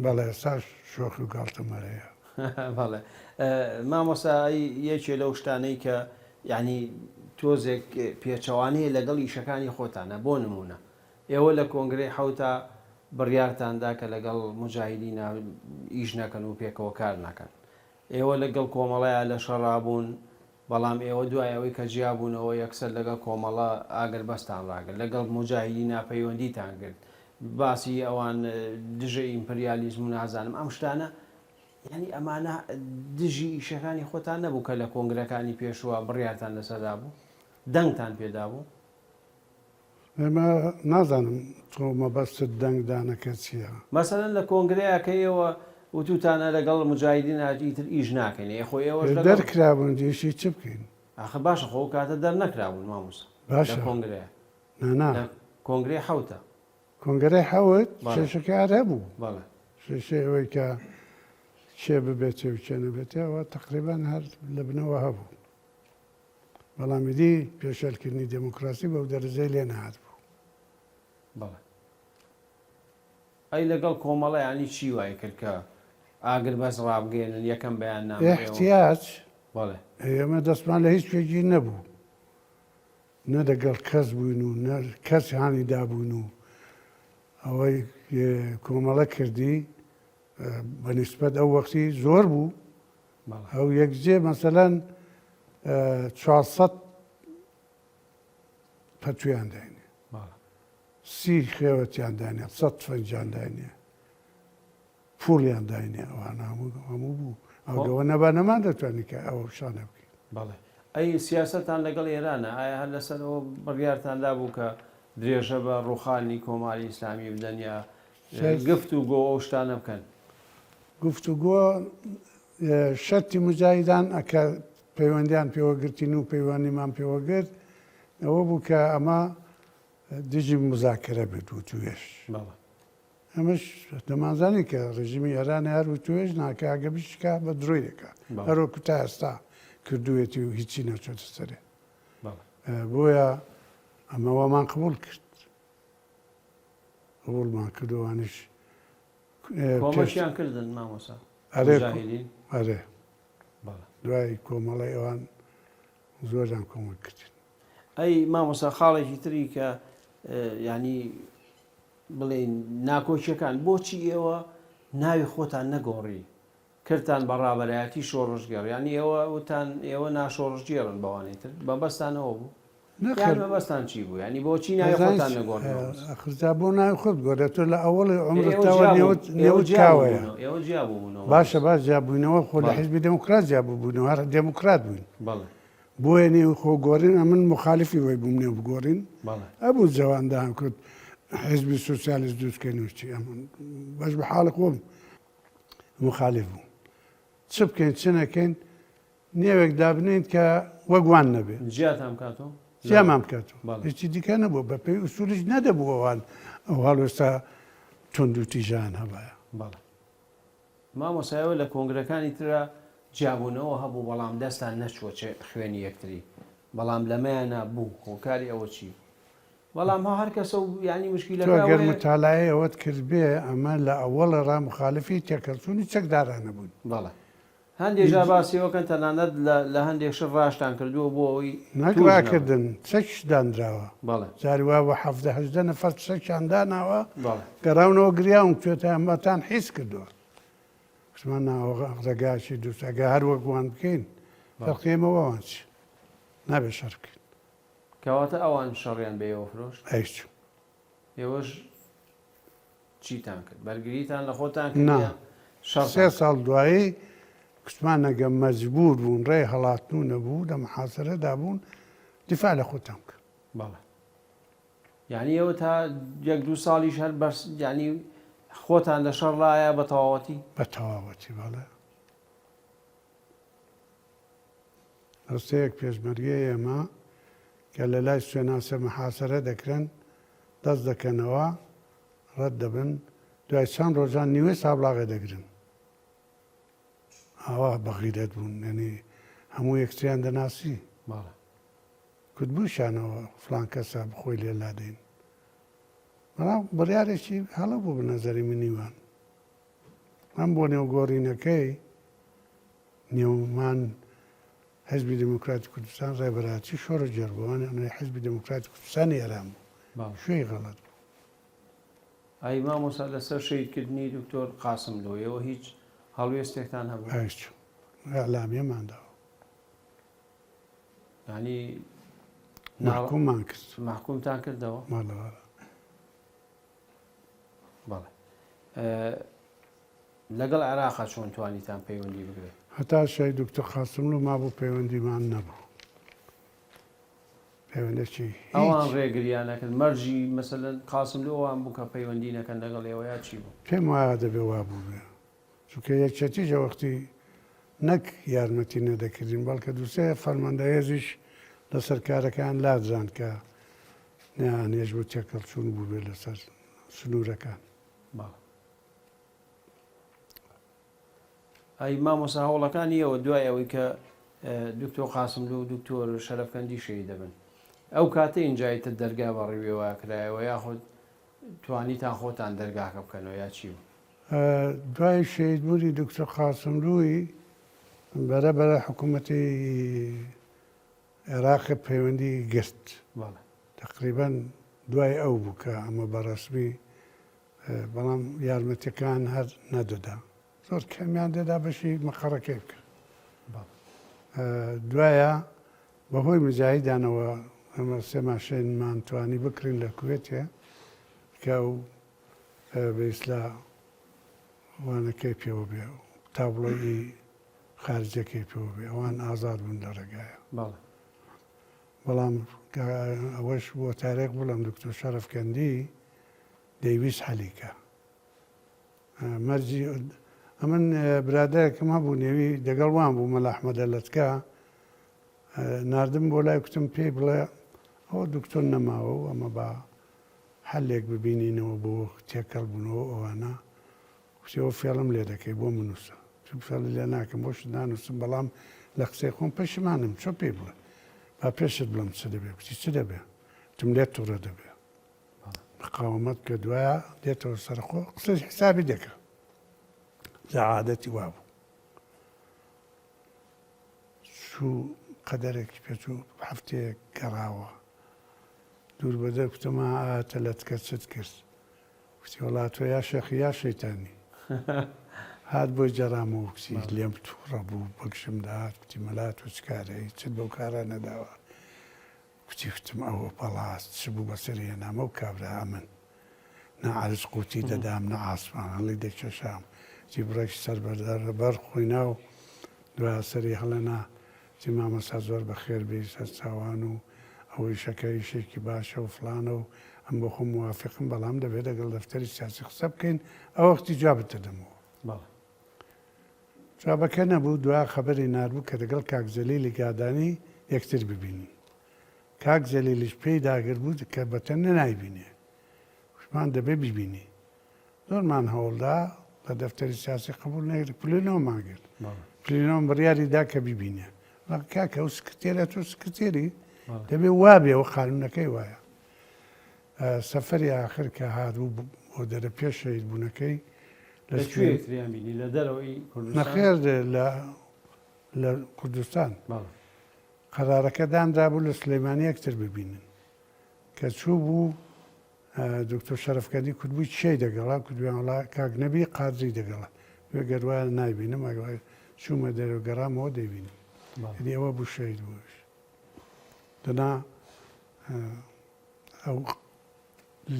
بەڵێ ئێستاش شۆخی و گاڵتەم هەر هەیە. بەڵێ مامۆستا یەکێ لەو شتانەی کە یانی تۆزێک پێچەوانەیە لەگەڵ ئیشەکانی خۆتانە بۆ نموونە ئێوە لە کۆنگرەی حەوتا بڕیارتان دا کە لەگەڵ موجاهیدینا ئیش نەکەن و پێکەوە کار نەکەن. ئێوە لەگەڵ کۆمەڵەیا لە شەڕا بوون، بەڵام ئێوە دوای ئەوەی کە جیا بوونەوە یەکسەر لەگەڵ کۆمەڵە ئاگربەستان ڕاگرت، لەگەڵ موجاهیدینا پەیوەندیتان گرت، باسی ئەوان دژە ئیمپریالیزم و نازانم ئەم شتانە، یانی ئەمانە دژی ئیشەکانی خۆتان نەبوو کە لە کۆنگرەکانی پێشووە بڕیارتان لەسەر دابوو؟ دەنگتان پێ دابوو؟ ئێمە نازانم تۆ مەبەستت دەنگدانەکە چییە؟ مەسەلەن لە کۆنگرەیا کە ئێوە وتوتانە لەگەڵ موجاهیدین ئیتر ئیش ناکەین ئێ خۆ ئێوەش لەگەڵ. دەرکرابوون ئیشی چ بکەین؟ ئاخر باشە خۆ ئەو کاتە دەرنەکرابوون مامۆستا لە باشە کۆنگرەیا. نا نا. لە کۆنگرەی حەوتا. کۆنگرەی حەوت بەڵێ. کێشەکە هەر هەبوو. بەڵێ. کێشەی ئەوەی کە کێ ببێتێ و کێ نەبێتێ ئەوە تەقریبەن هەر لە بنەوە هەبوو. بەڵام ئیدی پێشێلکردنی دێموکراسی بەو دەرەجەی لێ نەهاتبوو. بەڵێ. ئەی لەگەڵ کۆمەڵە یانی چی وای کرد کە ئاگربەست ڕابگەیەنن یەکەم بەیاننامە ئێوە؟ ئیحتیاج. بەڵێ. ئێمە دەستمان لە هیچ کوێ گیر نەبوو. نە دەگەڵ کەس بووین و نە کەس هانی دابووین و ئەوەی کۆمەڵە کردی بە نیسبەت ئەو وەختی زۆر بوو. ئەو یەکجێ مەسەلەن 400 پەتویان داینێ سی خێوەتیان دانێ سە تفەنجیان داینێ پوڵیان داینێ ئەوانە هەموو هەموو بوو ئەوەوە نەبا نەمان دەتوانی کە ئەوە شانە بکەین. بەڵێ ئەی سیاسەتان لەگەڵ ئێرانە ئایا هەر لەسەر ئەوە بڕیارتان دابوو کە درێژە بە ڕووخانی کۆماری ئیسلامی بدەن یا گفت و گۆ ئەو شتانە بکەن؟ گفتوگۆ شەرتی موجاهیدان کە پەیوەندیان پێوە گرتین و پەیوەندیمان پێوە گرت ئەوە بوو کە ئەمە دژی مزاکرە بێت وتوێژ. بەڵێ. ئەمەش دەمانزانی کە ڕێژیمی ئێران هەر وتوێژ ناکا ئەگە بشکا بە درۆی دەکا هەروەکو تا ئێستا کردوویەتی و هیچی نەچۆتە سەرێ. بۆیە ئەمە وامان قبوڵ کرد قبوڵمان کرد و ئەوانیش کۆمەکیان کردن مامۆستا ئەرێ ئەرێ دوای کۆمەڵی ئەوان زۆریان کۆمەک کردین. ئەی مامۆستا خاڵێکی تری کە ینی بڵێین ناکۆکیەکان بۆچی ئێوە ناوی خۆتان نەگۆڕی کردتان بە ڕابەرایەتی شۆڕشگێڕ یانی ئێوە وتان ئێوە ناشۆڕشگێڕن بەوانەی تر مەبەستان ئەوە بوو یان مەبەستان چی بوو یانی بۆچی ناوی خۆتان نەگۆڕی ئەخر جا بۆ ناوی خۆت گۆڕێ تۆ لە ئەوەڵی عومرتەوە نێوت نێوت کاوەیە ئێوە جیا بوونەوە باشە باش جیا بووینەوە خۆ لە حیزبی دێموکرات جیا بووبووینەوە هەر دێموکرات بووین بەڵێ بۆیە نێو خۆ گۆڕین ئەمن موخالیفی وەی بووم نێو بگۆڕین ئەبوو جەوان دەیان کوت حیزبی سوسیالیست دروست کەین و چی ئەمن بەش بە حاڵی خۆم موخالیف بووم چ بکەین چ نەکەین نێوێک دابنێین کە وەک وان نەبێ جیاتان بکاتەوە جیامان بکاتەوە هیچی دیکە نەبوو بە پێی ئوسولیش نەدەبوو ئەوان ئەو هەڵوێستە توند و تیژان هەبایە بەڵێ مامۆستا ئێوە لە کۆنگرەکانی ترا جیابوونەوە هەبوو بەڵام دەستان نەچووە چێ خوێنی یەکتری بەڵام لەمەیانا بوو هۆکاری ئەوە چی بوو بەڵام ها هەر کەسە و یانی تۆ مشکیلەکە گەر ئەوەیە متالایەی ئەوەت کردبێ ئەمە لە ئەوەڵەڕا مخالفی تێکەڵچوونی چەکدارانە بووین. بەڵێ هەندێک جار باسی ئەوە کەن تەنانەت لە لە هەندێک شت ڕاشتان کردووە بۆ ئەوەی نەک تووش نەبن. ڕاکردن چەکیش دانراوە. بەڵێ. جاری وا بووە 17 18 نەفەر چەکیان داناوە بەڵێ. گەڕاونەوە گریاون کوێتە ئەمەتان حیز کردووە. گوتمان نا ئەوە ڕێگایەکی دروستە ئەگەر هەر وەک وان بکەین بەڵێ. فەرقی ئێمە و ئەوان چییە؟ نابێ شەڕ بکەین. کەواتە ئەوان شەڕیان بە ئێوە فرۆشت؟ ئەی چۆن؟ ئێوەش چیتان کرد؟ بەرگریتان لە خۆتان کرد نا. یا شەڕتان سێ کرد؟ ساڵ دوایی کوتمان ئەگە مەجبوور بوون ڕێی هەڵاتن و نەبوو لە محاسرەدا بوون دیفاع لە خۆتان بکەن. بەڵێ. یانی ئێوە تا یەک دوو ساڵیش هەر بەس یانی خۆتان لە شەڕ لایە بە تەواوەتی؟ بە تەواوەتی بەڵێ. دەستەیەک پێشمەرگەی ئێمە کە لە لای سوێناسە محاسرە دەکرێن دەست دەکەنەوە ڕەت دەبن دوای چەند ڕۆژان نیوەی سابڵاغێ دەگرن ئاوا بەغیرەت بوون یعنی هەموو یەکتریان دەناسی بەڵێ. کوتبووشیانەوە فڵان کەسە بخۆی لێ لادەین بەڵام بڕیارێکی هەڵە بوو بە نەزەری منی وان ئەم بۆ نێوگۆڕینەکەی نێومان حزبی دێموکراتی کوردستان ڕێبەراتی شۆڕشگێڕ بوو ئەوان حزبی دێموکراتی کوردستانی ئێران بوو شوێی غەڵەت بوو. ئەی مامۆستا لەسەر شەهیدکردنی دکتۆر قاسملۆ ئێوە هیچ هەڵوێستێکتان هەبوو؟ هیچ ئیعلامیەمان داوە. یانی مەحکوممان کرد. مەحکومتان کردەوە؟ بەڵێ بەڵێ. بەڵێ. لەگەڵ عێراقا چۆن توانیتان پەیوەندی بگرن؟ هەتا شەهید دکتۆر قاسملوو مابوو پەیوەندیمان نەبوو. پەیوەندێکی هیچ. ئەوان ڕێگریان نەکرد؟ مەرجی مەسەلەن قاسملوو ئەوان بوو کە پەیوەندی نەکەن لەگەڵ ئێوە یا چی بوو؟ پێم وایە دەبێ وا بووبێ. چونکە یەکێتیش ئەوەختی نەک یارمەتی نەدەکردین بەڵکە دووسێ فەرماندە هێزیش لەسەر کارەکەیان لادران کە نەیانهێشت بۆ تێکەڵچوون بووبێ لەسەر سنوورەکان. بەڵێ. ئەی مامۆستا هەوڵەکانی ئێوە دوای ئەوەی کە دکتۆر قاسملوو و دکتۆر شەرەفکەندی شەهید دەبن ئەو کاتە ئینجا ئیتر دەرگا بە ڕوویەوە کرایەوە یاخود توانیتان خۆتان دەرگاکە بکەنەوە یا چی بوو؟ دوای شەهیدبوونی دکتۆر قاسملووی بەرە بەرە حکوومەتی عێراق پەیوەندی گرت. بەڵێ. تەقریبەن دوای ئەو بوو کە ئەمە بە ڕەسمی بەڵام یارمەتیەکان هەر نەدەدا زۆر کەمیان دەدا بەشی مەقەڕەکەی بکە. دوایە بەهۆی مجاهیدانەوە ئەمە سێ ماشێنمان توانی بکڕین لە کوێتێ کە ئەو بە ئیسلا وانەکەی پێوە بێ تابڵۆی خارجەکەی پێوە بێ ئەوان ئازاد بوون لە ڕێگایە. بەڵام ئەوەش بۆ تارێک بڵێم دکتۆر شەرەفکەندی دەیویست حەلی کە مەرجی ئەمن برادەرێکم هەبوو نێوی دەگەڵ وان بوو مەلا ئەحمەدە لەتکە ناردم بۆ لای کوتم پێی بڵێ ئەوە دکتۆر نەماوە و ئەمە با حەلێک ببینینەوە بۆ تێکەڵ بوونەوە ئەوانە کوتی ئەوە فێڵم لێ دەکەی بۆ منووسە فێڵی لێ ناکەم بۆشت نانووسم بەڵام لە قسەی خۆم پەشیمانم چۆ پێی بڵێ با پێشت بڵێم چ دەبێ کوتی چ دەبێ وتم لێت توڕە دەبێ مقاومەت کە دوایە دێتەوە سەرخۆ قسەی حسابی دەکا لە عادەتی وابوو چوو قەدەرێکی پێچوو هەفتەیەک گەڕاوە دوور بەدەر کوتم ئاتە لەتکە چت کرد کوتی وەڵا تۆ یا شێخی یا شەیتانی هات بۆی جەڕامەوە کوتی لێم تووڕە بوو بەگژم داهات کوتی مەلا تۆ چ کارەی چت بەو کارە نەداوە کوتی کوتم ئەوە پەڵاس چ بوو بەسەر هێنام ئەو کابرا ئەمن نە عەرز قوتی دەدام نە عاسمان هەڵی دەکێشام کوتی بڕێک سەر بەر خۆی ناو دوای سەری هەڵێنا وتی مامۆستا زۆر بەخێر بێی سەرچاوان و ئەو ئیشەکە ئیشێکی باشە و فڵانە و ئەم بۆ خۆم موافقم بەڵام دەبێ دەگەڵ دەفتەری سیاسی قسە بکەین ئەو وەختی جوابت دەدەمەوە. بەڵێ. جوابەکە نەبوو دوا خەبەری ناردبوو کە دەگەڵ کاک جەلیلی گادانی یەکتر ببینین. کاک جەلیلیش پێی داگر بوو کە بەتەنێ نایبینێ. وتمان دەبێ بیبینی. زۆرمان هەوڵدا لە دەفتەری سیاسی قبوڵ نەکرد پلینۆمان گرت پلینۆم بڕیاری دا کە بیبینێ کاکە ئەو سکرتێرە تۆ سکرتێری دەبێ وابێ و قانونەکەی وایە سەفەری ئاخر کە هاتبوو بۆ دەرە پێش شەهید بوونەکەی لە کوێ یەکتریان بینی لە دەرەوەی کوردستان نەخێر لە لە کوردستان قەرارەکە دانرابوو لە سلەیمانی یەکتر ببینن کە چوو بوو دکتۆر شەرەفکەندی کوتبووی کێی دەگەڵە؟ کوتبیان وەڵا کاک نەبی قادری دەگەڵە. گوێ گەر وایە نایبینم، ئەگەر چوومە دەرێ و گەڕامەوە دەیبینم. یەعنی ئەوە بوو شەهید بوو ئەویش. دەنا ئەو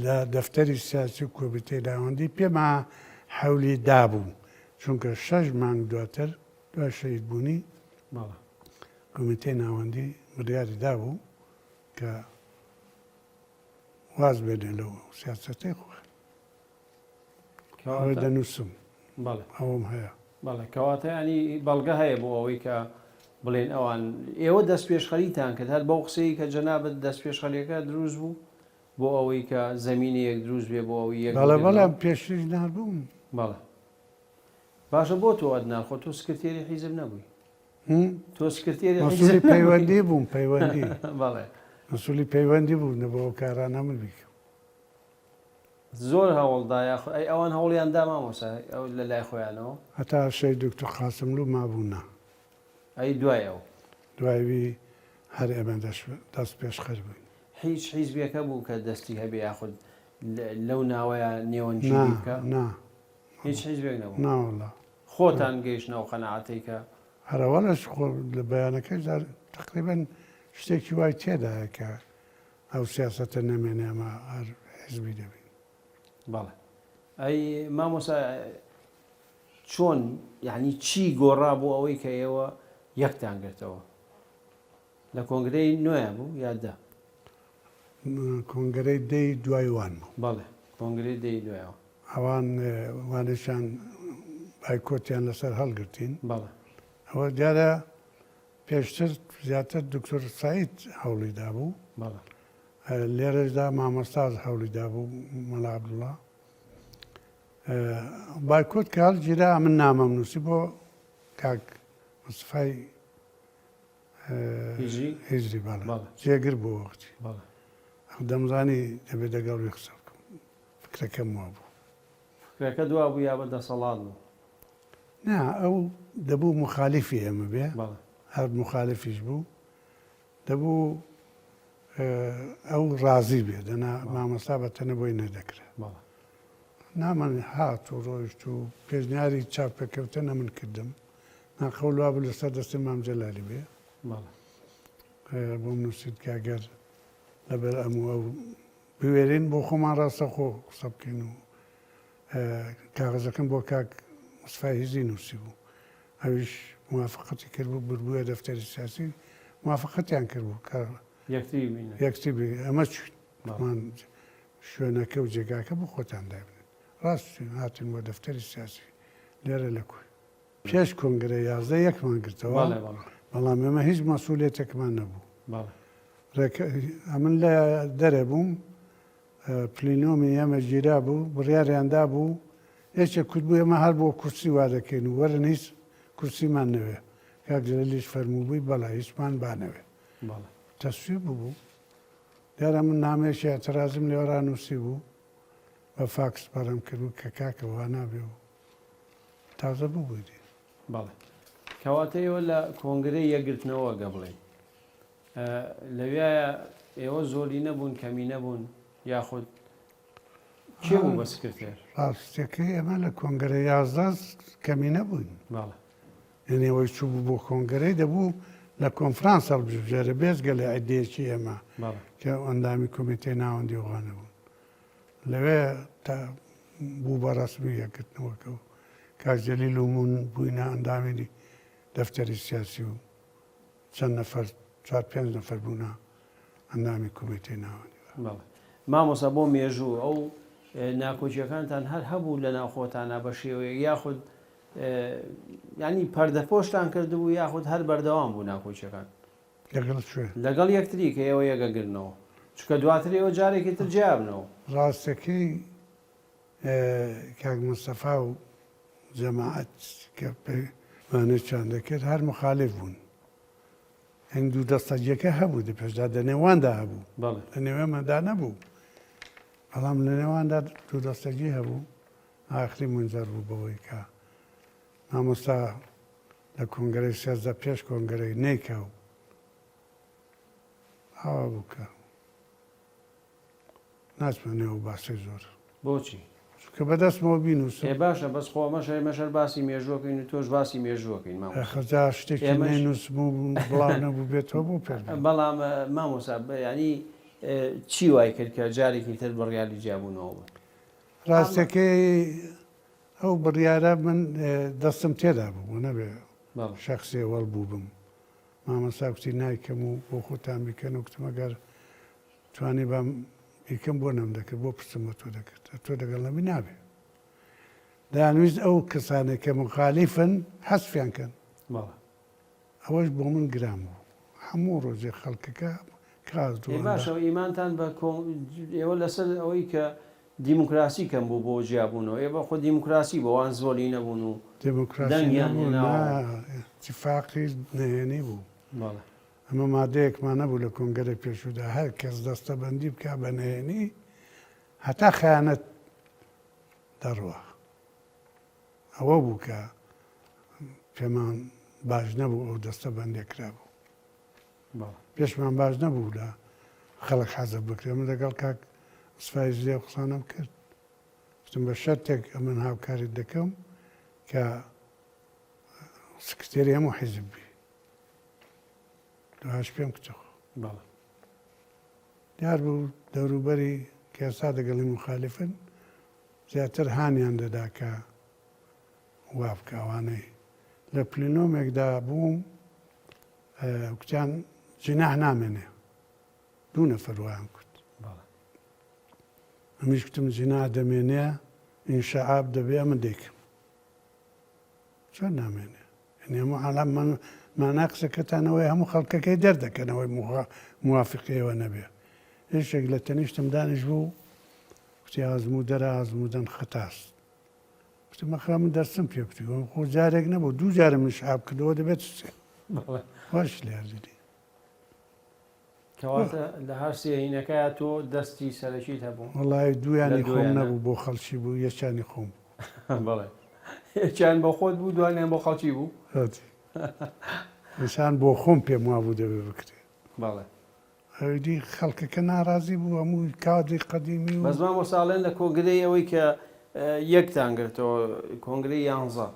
لە دەفتەری سیاسی و کۆمیتەی ناوەندی پێما حەولی دابوو، چونکە شەش مانگ دواتر دوای شەهید بوونی کۆمیتەی ناوەندی بڕیاری دابوو کە واز بێنێ لەو سیاسەتەی خۆیان. ئەوە دەنووسم. بەڵێ. ئەوەم هەیە. بەڵێ کەواتە ینی بەڵگە هەیە بۆ ئەوەی کە بڵێن ئەوان ئێوە دەستپێشخەریتان کرد هەر بەو قسەی کە جەنابت دەستپێشخەریەکە دروست بوو بۆ ئەوەی کە زەمینەیەک دروست بێ بۆ ئەوەی یەک بەڵێ بەڵێ پێشتریش ناربووم. بەڵێ باشە بۆ تۆ ئەدنان خۆ تۆ سکرتێری حیزب نەبووی؟ تۆ سکرتێری مەسولی پەیوەندی بووم پەیوەندی بەڵێ مەسولی پەیوەندی بوو نە بۆ ئەو کارانە من بیکەم زۆر هەوڵدا یاخ ئەی ئەوان هەوڵیان دا مامۆسا ئەو لە لای خۆیانەوە هەتا شەهید دکتۆر قاسملوو مابوو نا ئەی دوای ئەو دوای وی هەر ئێمە دەست پێشخەر بووین هیچ حیزبێک هەبوو کە دەستی هەبێ یاخود لەو ناوەیە نێوەندگیری بکا نا هیچ حیزبێک نەبوو نا وەڵا خۆتان گەیشتنە ئەو قەناعەتەی کە. ئەرەوەڵەش خۆ لە بەیانەکەشدا تەقریبەن شتێکی وای تێدایە کە ئەو سیاسەتە نەمێنێ ئەمە هەر حیزبی دەبین. بەڵێ ئەی مامۆستا چۆن یعنی چی گۆڕا بۆ ئەوەی کە ئێوە یەکتان گرتەوە لە کۆنگرەی نۆیان بوو یا دە؟ کۆنگرەی دەی دوای وان بوو. بەڵێ کۆنگرەی دەی دوایەوە. ئەوان وانیشان بایکۆتیان لەسەر هەڵگرتین. بەڵێ. ئەوە دیارە پێشتر زیاتر دکتۆر سەعید هەوڵی دابوو. بەڵێ. لێرەشدا مامۆستا هەوڵی دابوو مەلا عەبدوڵڵا. بایکۆت کە هەڵگیرا من نامەم نووسی بۆ کاک مستەفای هیجری؟ هیجری بەڵێ. جێگر بوو وەختی. بەڵێ. دەمزانی دەبێ دەگەڵ وی قسە بکەم. فکرەکەم وابوو. فکرەکەت وابوو یا بە دەسەڵات بوو؟ نا ئەو دەبوو موخالیفی ئێمە بێ. بەڵێ. هەر موخالیفیش بوو. دەبوو ئەو ڕازی بێ دەنا مامۆستا بە تەنە بۆی نەدەکرا. بەڵێ. نامەن هات و ڕۆیشت و پێشنیاری چاوپێکەوتن ئەمن کردم. نا قەول وابوو لەسەر دەستی مام جەلالی بێ. بەڵێ. بۆم نووسیت کە گەر لەبەر ئەم و ئەو بوێرین بۆ خۆمان ڕاستەخۆ قسە بکەین و کاغەزەکەم بۆ کاک مستەفای هیزی نووسیبوو ئەویش موافقەتی کردبوو بردبووە دەفتەری سیاسی موافقەتیان کردبوو کە یەکتری بینن یەکتری بینن ئەمە چوین شوێنەکە و جێگاکە بۆ خۆتان دابنێن ڕاست چوین هاتین بۆ دەفتەری سیاسی لێرە لە کۆی پێش کۆنگرە 11 یەکمان گرتەوە بەڵام ئێمە هیچ مەسوولێتێکمان نەبوو ئەمن لە دەرێ بووم پلینۆمی ئێمە گیرابوو، بڕیاریان دابوو یەکێک کوتبوو ئێمە هەر بۆ کورسی وا دەکەین و وەرن هیچ کورسیمان نەوێ. کاک جەلیلیش فەرمووبووی بەڵێ هیچمان با نەوێ. تەسویب ببوو. دیارە من نامەیەکی ئیعترازیم لێوەرا نووسیبوو، بە فاکس بەڕێم کردبوو کە کاکە وا نابێ و تازە ببووی دی. بەڵێ. کەواتە ئێوە لە کۆنگرەی یەکگرتنەوە گە بڵێین لەویایە ئێوە زۆرینە بوون کەمینە بوون یاخود کێ بوو بە سکرتێر؟ ڕاستەکەی ئێمە لە کۆنگرە 11 کەمینە بووین. بەڵێ. یعنی ئەوەی چوو بوو بۆ کۆنگرەی دەبوو لە کۆنفرانس هەڵبژێرە بێجگە لە عیدەیەکی ئێمە کە ئەندامی کۆمیتەی ناوەندی ئەوانە بوون لەوێ تا بوو بە ڕەسمی یەکگرتنەوەکە و کاک جەلیل و من بووینە ئەندامی دەفتەری سیاسی و چەند نەفەر چوار پێنج نەفەر بوونە ئەندامی کۆمیتەی ناوەندی. بەڵێ مامۆستا بۆ مێژوو ئەو ناکۆکیەکانتان هەر هەبوو لە ناو خۆتانا بە شێوەیەک یاخود ینی پەردەپۆشتان کردبوو یاخود هەر بەردەوام بوو ناکۆکیەکان؟ لەگەڵ کوێ؟ لەگەڵ یەکتری کە ئێوە یەکەگرنەوە چونکە دواتر ئێوە جارێکی تر جیابنەوە. ڕاستەکەی کاک مستەفا و جەماعەت کە پەیمانێکیان دەکرد هەر مخالف بوون. یانی دوو دەستەگیەکە هەبوو دە پێشدا دە نێواندا هەبوو لە نێوێمەدا نەبوو بەڵام لە نێواندا دوو دەستەگی هەبوو ئاخری منجەر بوو بەوەی کە مامۆستا لە کۆنگرەی 13 پێش کۆنگرەی نەیکا و ئاوا بوو کە ناچمە نێو باسەی زۆر. بۆچی؟ چونکە بەدەستمەوە بینووسم. ئێ باشە بەس خۆ ئەمەش ئێمەش هەر باسی مێژووەکەین و تۆش باسی مێژووەکەین مامۆستا. ئاخر جا شتێکی ئێمەش نەینووسم و بڵاو نەبووبێتەوە بۆ پێت بڵێم. بەڵام مامۆستا یانی چی وای کرد کە جارێکی تر بڕیاری جیابوونەوە بن؟ ڕاستەکەی ئەو بڕیارە من دەستم تێدا بوو نەبێ بەڵێ. شەخسی ئەوەڵ بووبم. مامۆستا کوتی نایکەم و بۆ خۆتان بیکەن و کوتم ئەگەر توانیبام بیکەم بۆ نەمدەکرد بۆ پرسم بۆ تۆ دەکرد تۆ لەگەڵ نەبی نابێ دەیانویست ئەو کەسانێک کە مخالیفن حەزفیان کەن ئەوەش بۆ من گران بوو هەموو ڕۆژێ خەڵکەکە کاس ئێ باشە ئیمانتان بە ئێوە لەسەر ئەوەی کە دیموکراسی کەم بوو بۆ جیابوونەوە ئێوە خۆ دیموکراسی بۆ وان زۆری نەبوون و دیموکراسی نەبوو اتفاقی نهێنی بوو ئەمە مادەیەکمان نەبوو لە کۆنگەرەی پێشوودا هەر کەس دەستەبەندی بکا بە نهێنی هەتا خەیانەت دەڕوا. ئەوە بوو کە پێمان باش نەبوو ئەو دەستەبەندێ کرابوو. پێشمان باش نەبوو لە خەڵک حەزف بکرێ. من لەگەڵ کاک مستەفای زلێ قسانم کرد. گوتم بە شەرتێک ئەمن هاوکاریت دەکەم کە سکرتێری هەموو حیزب بی. دواش پێم کچەخۆ. بەڵێ. دیار بوو دەوروبەری کە ئێستا دەگەڵی موخالیفن زیاتر هانیان دەدا کە وا بکە ئەوانەی لە پلینۆمێکدا بووم کوتیان جیناح نامێنێ دوو نەفەر وایان کوت ئەمیش کوتم جیناح دەمێنێ ئینشعاب دەبێ ئەمن دەیکەم چۆن نامێنێ یەعنی هەموو عالەم من مانای قسەکەتان ئەوەیە هەموو خەڵکەکەی دەردەکەن ئەوەی موافقی ئێوە نەبێ یەکێک لە تەنیشتم دانیش بوو کوتی ئازموودەرە ئازموودەن خەتاست کوتم ئەخرا من دەرسم پێ کوتی خۆ جارێک نەبوو دوو جارم انشعاب کردەوە دەبێت سێ باش لێ کەواتە لە هەر سێ هینەکەیا تۆ دەستی سەرەکیت هەبوو؟ وەڵای لە دوویانی خۆم دوویانە؟ نەبوو بۆ خەڵکی بوو یەکیانی خۆم بوو. بەڵێ یەکیان بۆ خۆت بوو دوانیان بۆ خەڵکی بوو؟ هەتی ئینسان بۆ خۆم پێم وابوو دەبێ بکرێ. بەڵێ. ئەوی دی خەڵکەکە ناڕازی بوو هەمووی کادری قەدیمی و. بەس مامۆستا ئەڵێن لە کۆنگرەی ئەوەی کە یەکتان گرتەوە کۆنگرەی یانزە.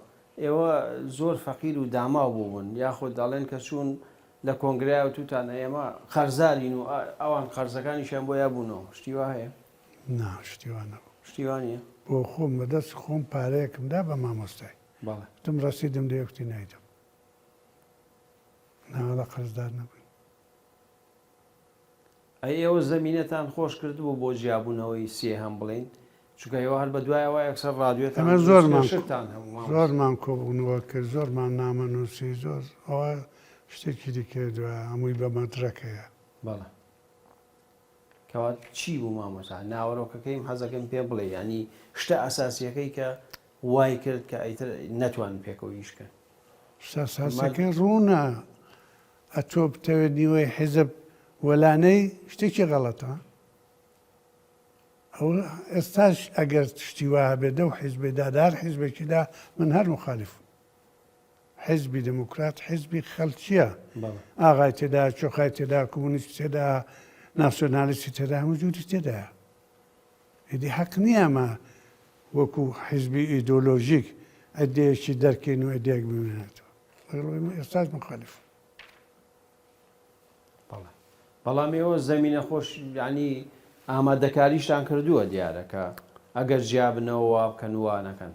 ئێوە زۆر فەقیر و داماو بووبوون یاخود دەڵێن کە چوون لە کۆنگرەیا وتوتانە ئێمە قەرزارین و ئەوان قەرزەکانیشیان بۆ یابوونەوە شتی وا هەیە؟ نا شتی وا نەبوو. شتی وا نییە؟ بۆ خۆم بە دەست خۆم پارەیەکم دا بە مامۆستای. بەڵێ. وتم ڕەسیدم دەیە کوتی نایدەم. نا وەڵا قەرزدار نەبووین. ئەی ئێوە زەمینەتان خۆش کردبوو بۆ جیابوونەوەی سێهەم بڵێین؟ چونکە ئێوە هەر بەدوای ئەوە یەکسەر ڕادیۆتان ئێمە دروست کرد زۆرمان شتتان هەبوو مامۆستا. زۆرمان کۆبوونەوە کرد زۆرمان نامە نووسی زۆر ئەوە شتێکی دیکەیە دوای هەمووی بە مەدرەک هەیە. بەڵێ کەوا چی بوو مامۆستا ناوەرۆکەکەیم حەزەکەم پێ بڵێ یانی شتە ئەساسیەکەی کە وای کرد کە ئیتر نەتوانن پێکەوە ئیش کەن. شتە ئەساسیەکەی ڕوونە ئەتۆ بتەوێت نیوەی حیزب وەلانێی شتێکی غەڵەتە ئەو ئێستاش ئەگەر شتی وا هەبێت دەو حیزبێدا دە هەر حیزبێکیدا من هەر مخالفم حیزبی دموکرات حیزبی خەلکیە ئاغای تێدا چۆخای تێدا کۆمۆنیستی تێدا ناسیۆنالیستی تێدا هەموو جوری تێدایە ئیدی حەق نییە ئەمە وەکو حیزبی ئیدۆلۆژیک عدەیەکی دەرکەین و عدەیەک بمێنێتەوە لەگەڵ ئەوەی من ئێستاش مخالفم. بەڵێ بەڵام ئێوە زەمینە خۆش یانی ئامادەکاریشتان کردووە دیارە کە ئەگەر جیابنەوە وا بکەن و وا نەکەن.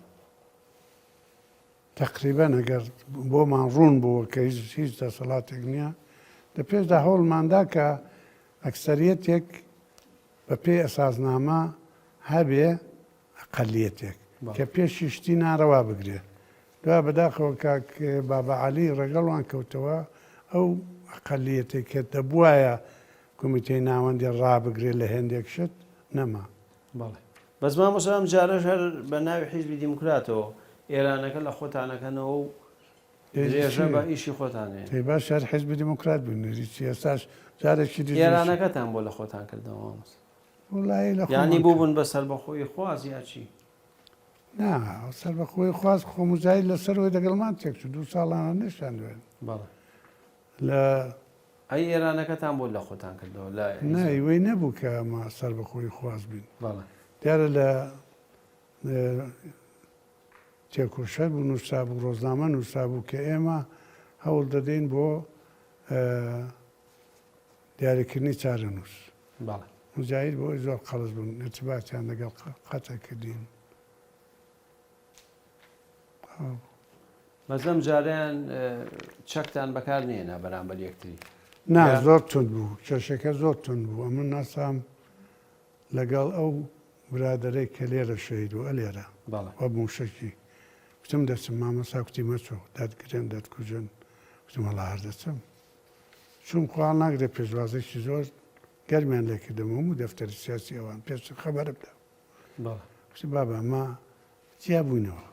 تەقریبەن ئەگەر بۆمان ڕوون بووە کە هیچ هیچ دەسەڵاتێک نییە لە پێشدا هەوڵماندا کە ئەکسەریەتێک بە پێی ئەساسنامە هەبێ ئەقەلیەتێک کە پێشی شتی ناڕەوا بگرێ. دوای بەداخەوە کاک بابە عەلی ڕەگەڵوان کەوتەوە ئەو ئەقەلیەتەی کە دەبوایە کومیتەی ناوەندی ڕابگرێ لە هێندێک شت نەما. بەڵێ بەس مامۆستا ئەم جارەش هەر بە ناوی حیزبی دیموکراتەوە ئێرانەکە لە خۆتان ئەکەنەوە و درێژە بە ئیشی خۆتان ئەیەن. دەی باش هەر حیزبی دیموکرات بووین هیچ ئێستاش جارێکی دیش ئێرانەکەتان بۆ لە خۆتان کردەوە مامۆستا؟ وەڵایی لە خۆمان یانی بووبن بە سەربەخۆیی خواز یا چی؟ نا سەربەخۆیی خواز خۆ موجاهید لەسەرەوەی دەگەڵمان تێکچوو دوو ساڵانە نەشیان دوێن. بەڵێ. لە ئەی ئێرانەکەتان بۆ لە خۆتان کردەوە لە نا ئیوەی نەبوو کە ئەمە سەربەخۆیی خواز بین. بەڵێ. دیارە لە تێکۆشەر بوو نووسرابوو ڕۆژنامە نووسرابوو کە ئێمە هەوڵ دەدەین بۆ دیاریکردنی چارەنووس. بەڵێ. موجاهید بەوەی زۆر قەڵس بوون ئیرتباتیان لەگەڵ قەتع کردین. ئەوە بوو. بەس ئەم جارەیان چەکتان بەکار نەهێنا بەرامبەر یەکتری؟ نا زۆر توند بوو کێشەکە زۆر توند بوو ئەمن ناسام لەگەڵ ئەو برادەرەی کە لێرە شەهید بوو ئەلێرە وە موشەکی کوتم دەچم مامۆستا کوتی مەچۆ دەتگرن دەتکوژن کوتم وەڵا هەر دەچم چووم خوا هەڵناگرێ پێشوازێکی زۆر گەرمیان لێ کردم هەموو دەفتەری سیاسی ئەوان پێشتر خەبەرم دا کوتی بابە ئەمە جیا بووینەوە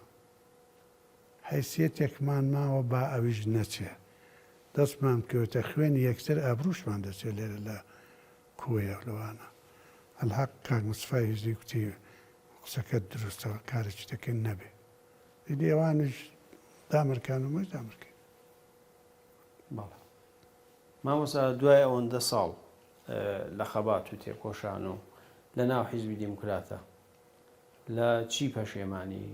حیسیەتێکمان ماوە با ئەویش نەچێ دەستمان بکەوێتە خوێنی یەکتر ئابرووشمان دەچێت لێرە لە کۆیە لەوانە ئەلحەق کاک مستەفای هیجری کوتی قسەکەت دروستە کارێکی دەکەین نەبێ ئیدی ئەوانیش دامرکان و مەش دامرکەین. بەڵێ مامۆستا دوای ئەوەندە ساڵ لە خەبات و تێکۆشان و لە ناو حیزبی دیموکراتە لە چی پەشێمانی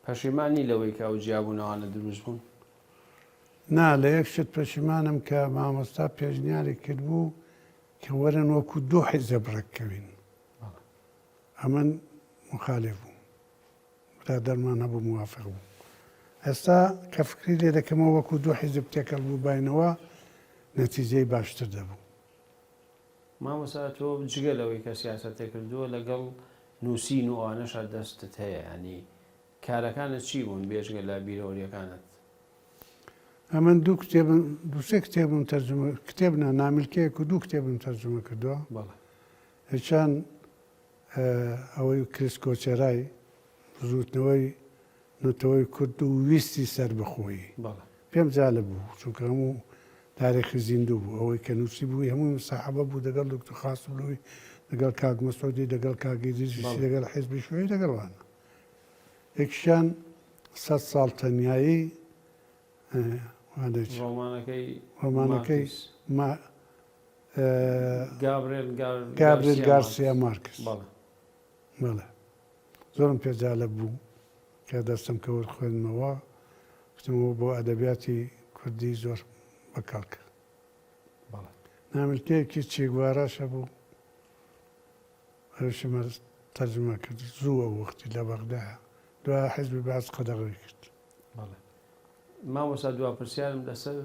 پەشیمانی لەوەی کە ئەو جیابوونەوانە دروست بوون؟ نا لە یەک شت پەشیمانم کە مامۆستا پێشنیاری کردبوو کە وەرن وەکو دوو حیزب ڕێککەوین ئەمن مخالف بووم برادەرمان هەبوو موافق بوو. ئێستا کە فکری لێ دەکەمەوە وەکوو دوو حیزب تێکەڵ بووباینەوە نەتیجەی باشتر دەبوو. مامۆستا تۆ جگە لەوەی کە سیاسەتت کردووە لەگەڵ نووسین و ئەوانەشا دەستت هەیە یانی کارەکانت چی بوون بێجگە لە بیرەوەریەکانت؟ ئەمن دوو کتێبم دوو سێ کتێبم تەرجومە کتێب نا نامیلکەیەک و دوو کتێبم تەرجومە کردووە. بەڵێ. یەکیان ئەوەی کریس کۆچێرای بزووتنەوەی نەتەوەی کورد و ویستی سەربەخۆیی پێم جالب بوو چونکە هەموو تاریخی زیندوو بوو ئەوەی کە نووسی بووی هەمووی مساحبە بوو دەگەڵ دکتۆر قاسملووی دەگەڵ کاک مەسعودی دەگەڵ کاک ئیدریسی دەگەڵ حیزبی شوعی دەگەڵ وانە یەکیشیان سەد ساڵ تەنیایی ڕۆمانەکەی ڕۆمانەکەی گابرێل گابرێل گارسیا مارکس. بەڵێ. بەڵێ. زۆرم پێ جالب بوو. کە دەستم کەوت خوێندمەوە، گوتم ئەوە بۆ ئەدەبیاتی کوردی زۆر بەکەڵکە. بەڵێ. نامیلکەیەکی چیگواراش هەبوو، ئەویشم هەر تەرجومە کرد، زوو ئەو وەختی لە بەغدایە، دوایە حیزبی بەعس قەدەغەی کرد. بەڵێ. مامۆستا دوا پرسیارم لەسەر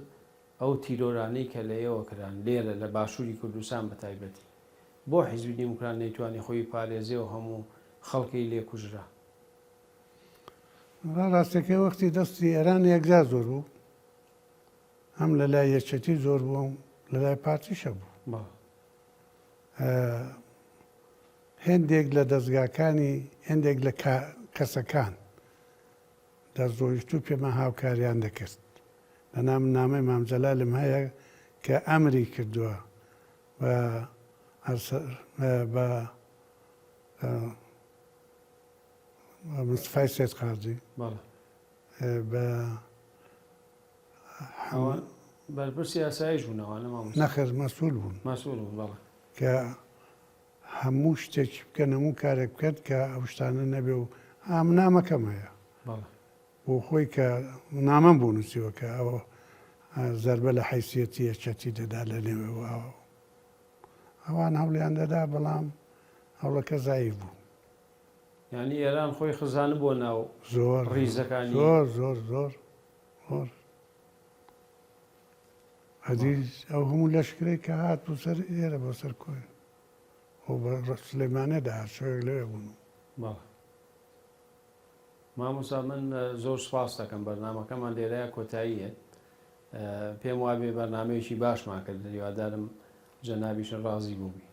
ئەو تیرۆرانەی کە لە ئێوە کران لێرە لە باشووری کوردستان بە تایبەتی، بۆ حیزبی دیموکرات نەیتوانی خۆی بپارێزێ و هەموو خەڵکەی لێ کوژرا؟ وەڵا ڕاستەکەی وەختی دەستی ئێران یەکجار زۆر بوو، هەم لە لای یەکێتی زۆر بوو و لە لای پارتیش هەبوو. بەڵێ. هێندێک لە دەزگاکانی هێندێک لە کەسەکان دەستڕۆیشتوو پێمان هاوکاریان دەکرد. لە نام نامەی مام جەلالم هەیە کە ئەمری کردووە بە بە مستەفای سەید قازی بە بەرپرسی ئاسایش بوون ئەوانە مامۆستا؟ نەخێر مەسئول بوون. مەسئول بوون بەڵێ. کە هەموو شتێکی بکەن هەموو کارێک بکەن کە ئەو شتانە نەبێ و ئام نامەکەم هەیە. بەڵێ. بۆ خۆی کە نامەم بۆ نووسیوە کە ئەوە زەربە لە حەیسیەتی یەکێتی دەدا لە نێوێ ئەوان هەوڵیان دەدا بەڵام هەوڵەکە زایف بوو. یانی ئێران خۆی خزانبووە ناو زۆر ڕیزەکانی. زۆر زۆر زۆر زۆر ئەدی ئەو هەموو لەشکرەی کە هات بۆ سەر ئێرە بۆ سەر کۆیە و بە سلێمانێ دەهات شەوێک لەوێ بوون و. بەڵێ مامۆستا من زۆر سوپاست دەکەم بەرنامەکەمان لێرەیە کۆتایی یەت پێم وابێ بەرنامەیەکی باشمان کرد هیوادارم جەنابیشت ڕازی بووبی.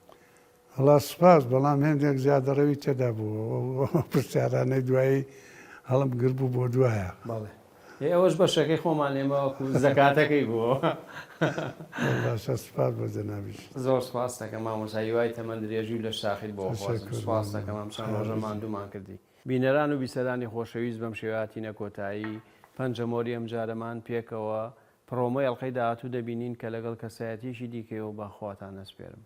وەڵا سوپاس بەڵام هێندێک زیادەڕەوی تێدا بوو ئەو پرسیارانەی دوایی هەڵم گربوو بۆ دوایە. بەڵێ ئێ ئەوەش بەشەکەی خۆمان ئێمە وەکو زەکاتەکەی بووەوە. باشە سوپاس بۆ جەنابیشت. زۆر سوپاست دەکەم مامۆستا هیوای تەمەن درێژی و لەش ساخیت بۆ ئەخوازم تەشەکور سوپاست مەمنون دەکەم ئەم چەند خێر ڕۆژە بژی. ماندوومان کردی. بینەران و بیسەرانی خۆشەویست بەم شێوە هاتینە کۆتایی پەنجەمۆری ئەمجارەمان پێکەوە پڕۆمۆی ئەڵقەی داهاتوو دەبینین کە لەگەڵ کەسایەتیەکی دیکەیەوە بە خواتان ئەسپێرم.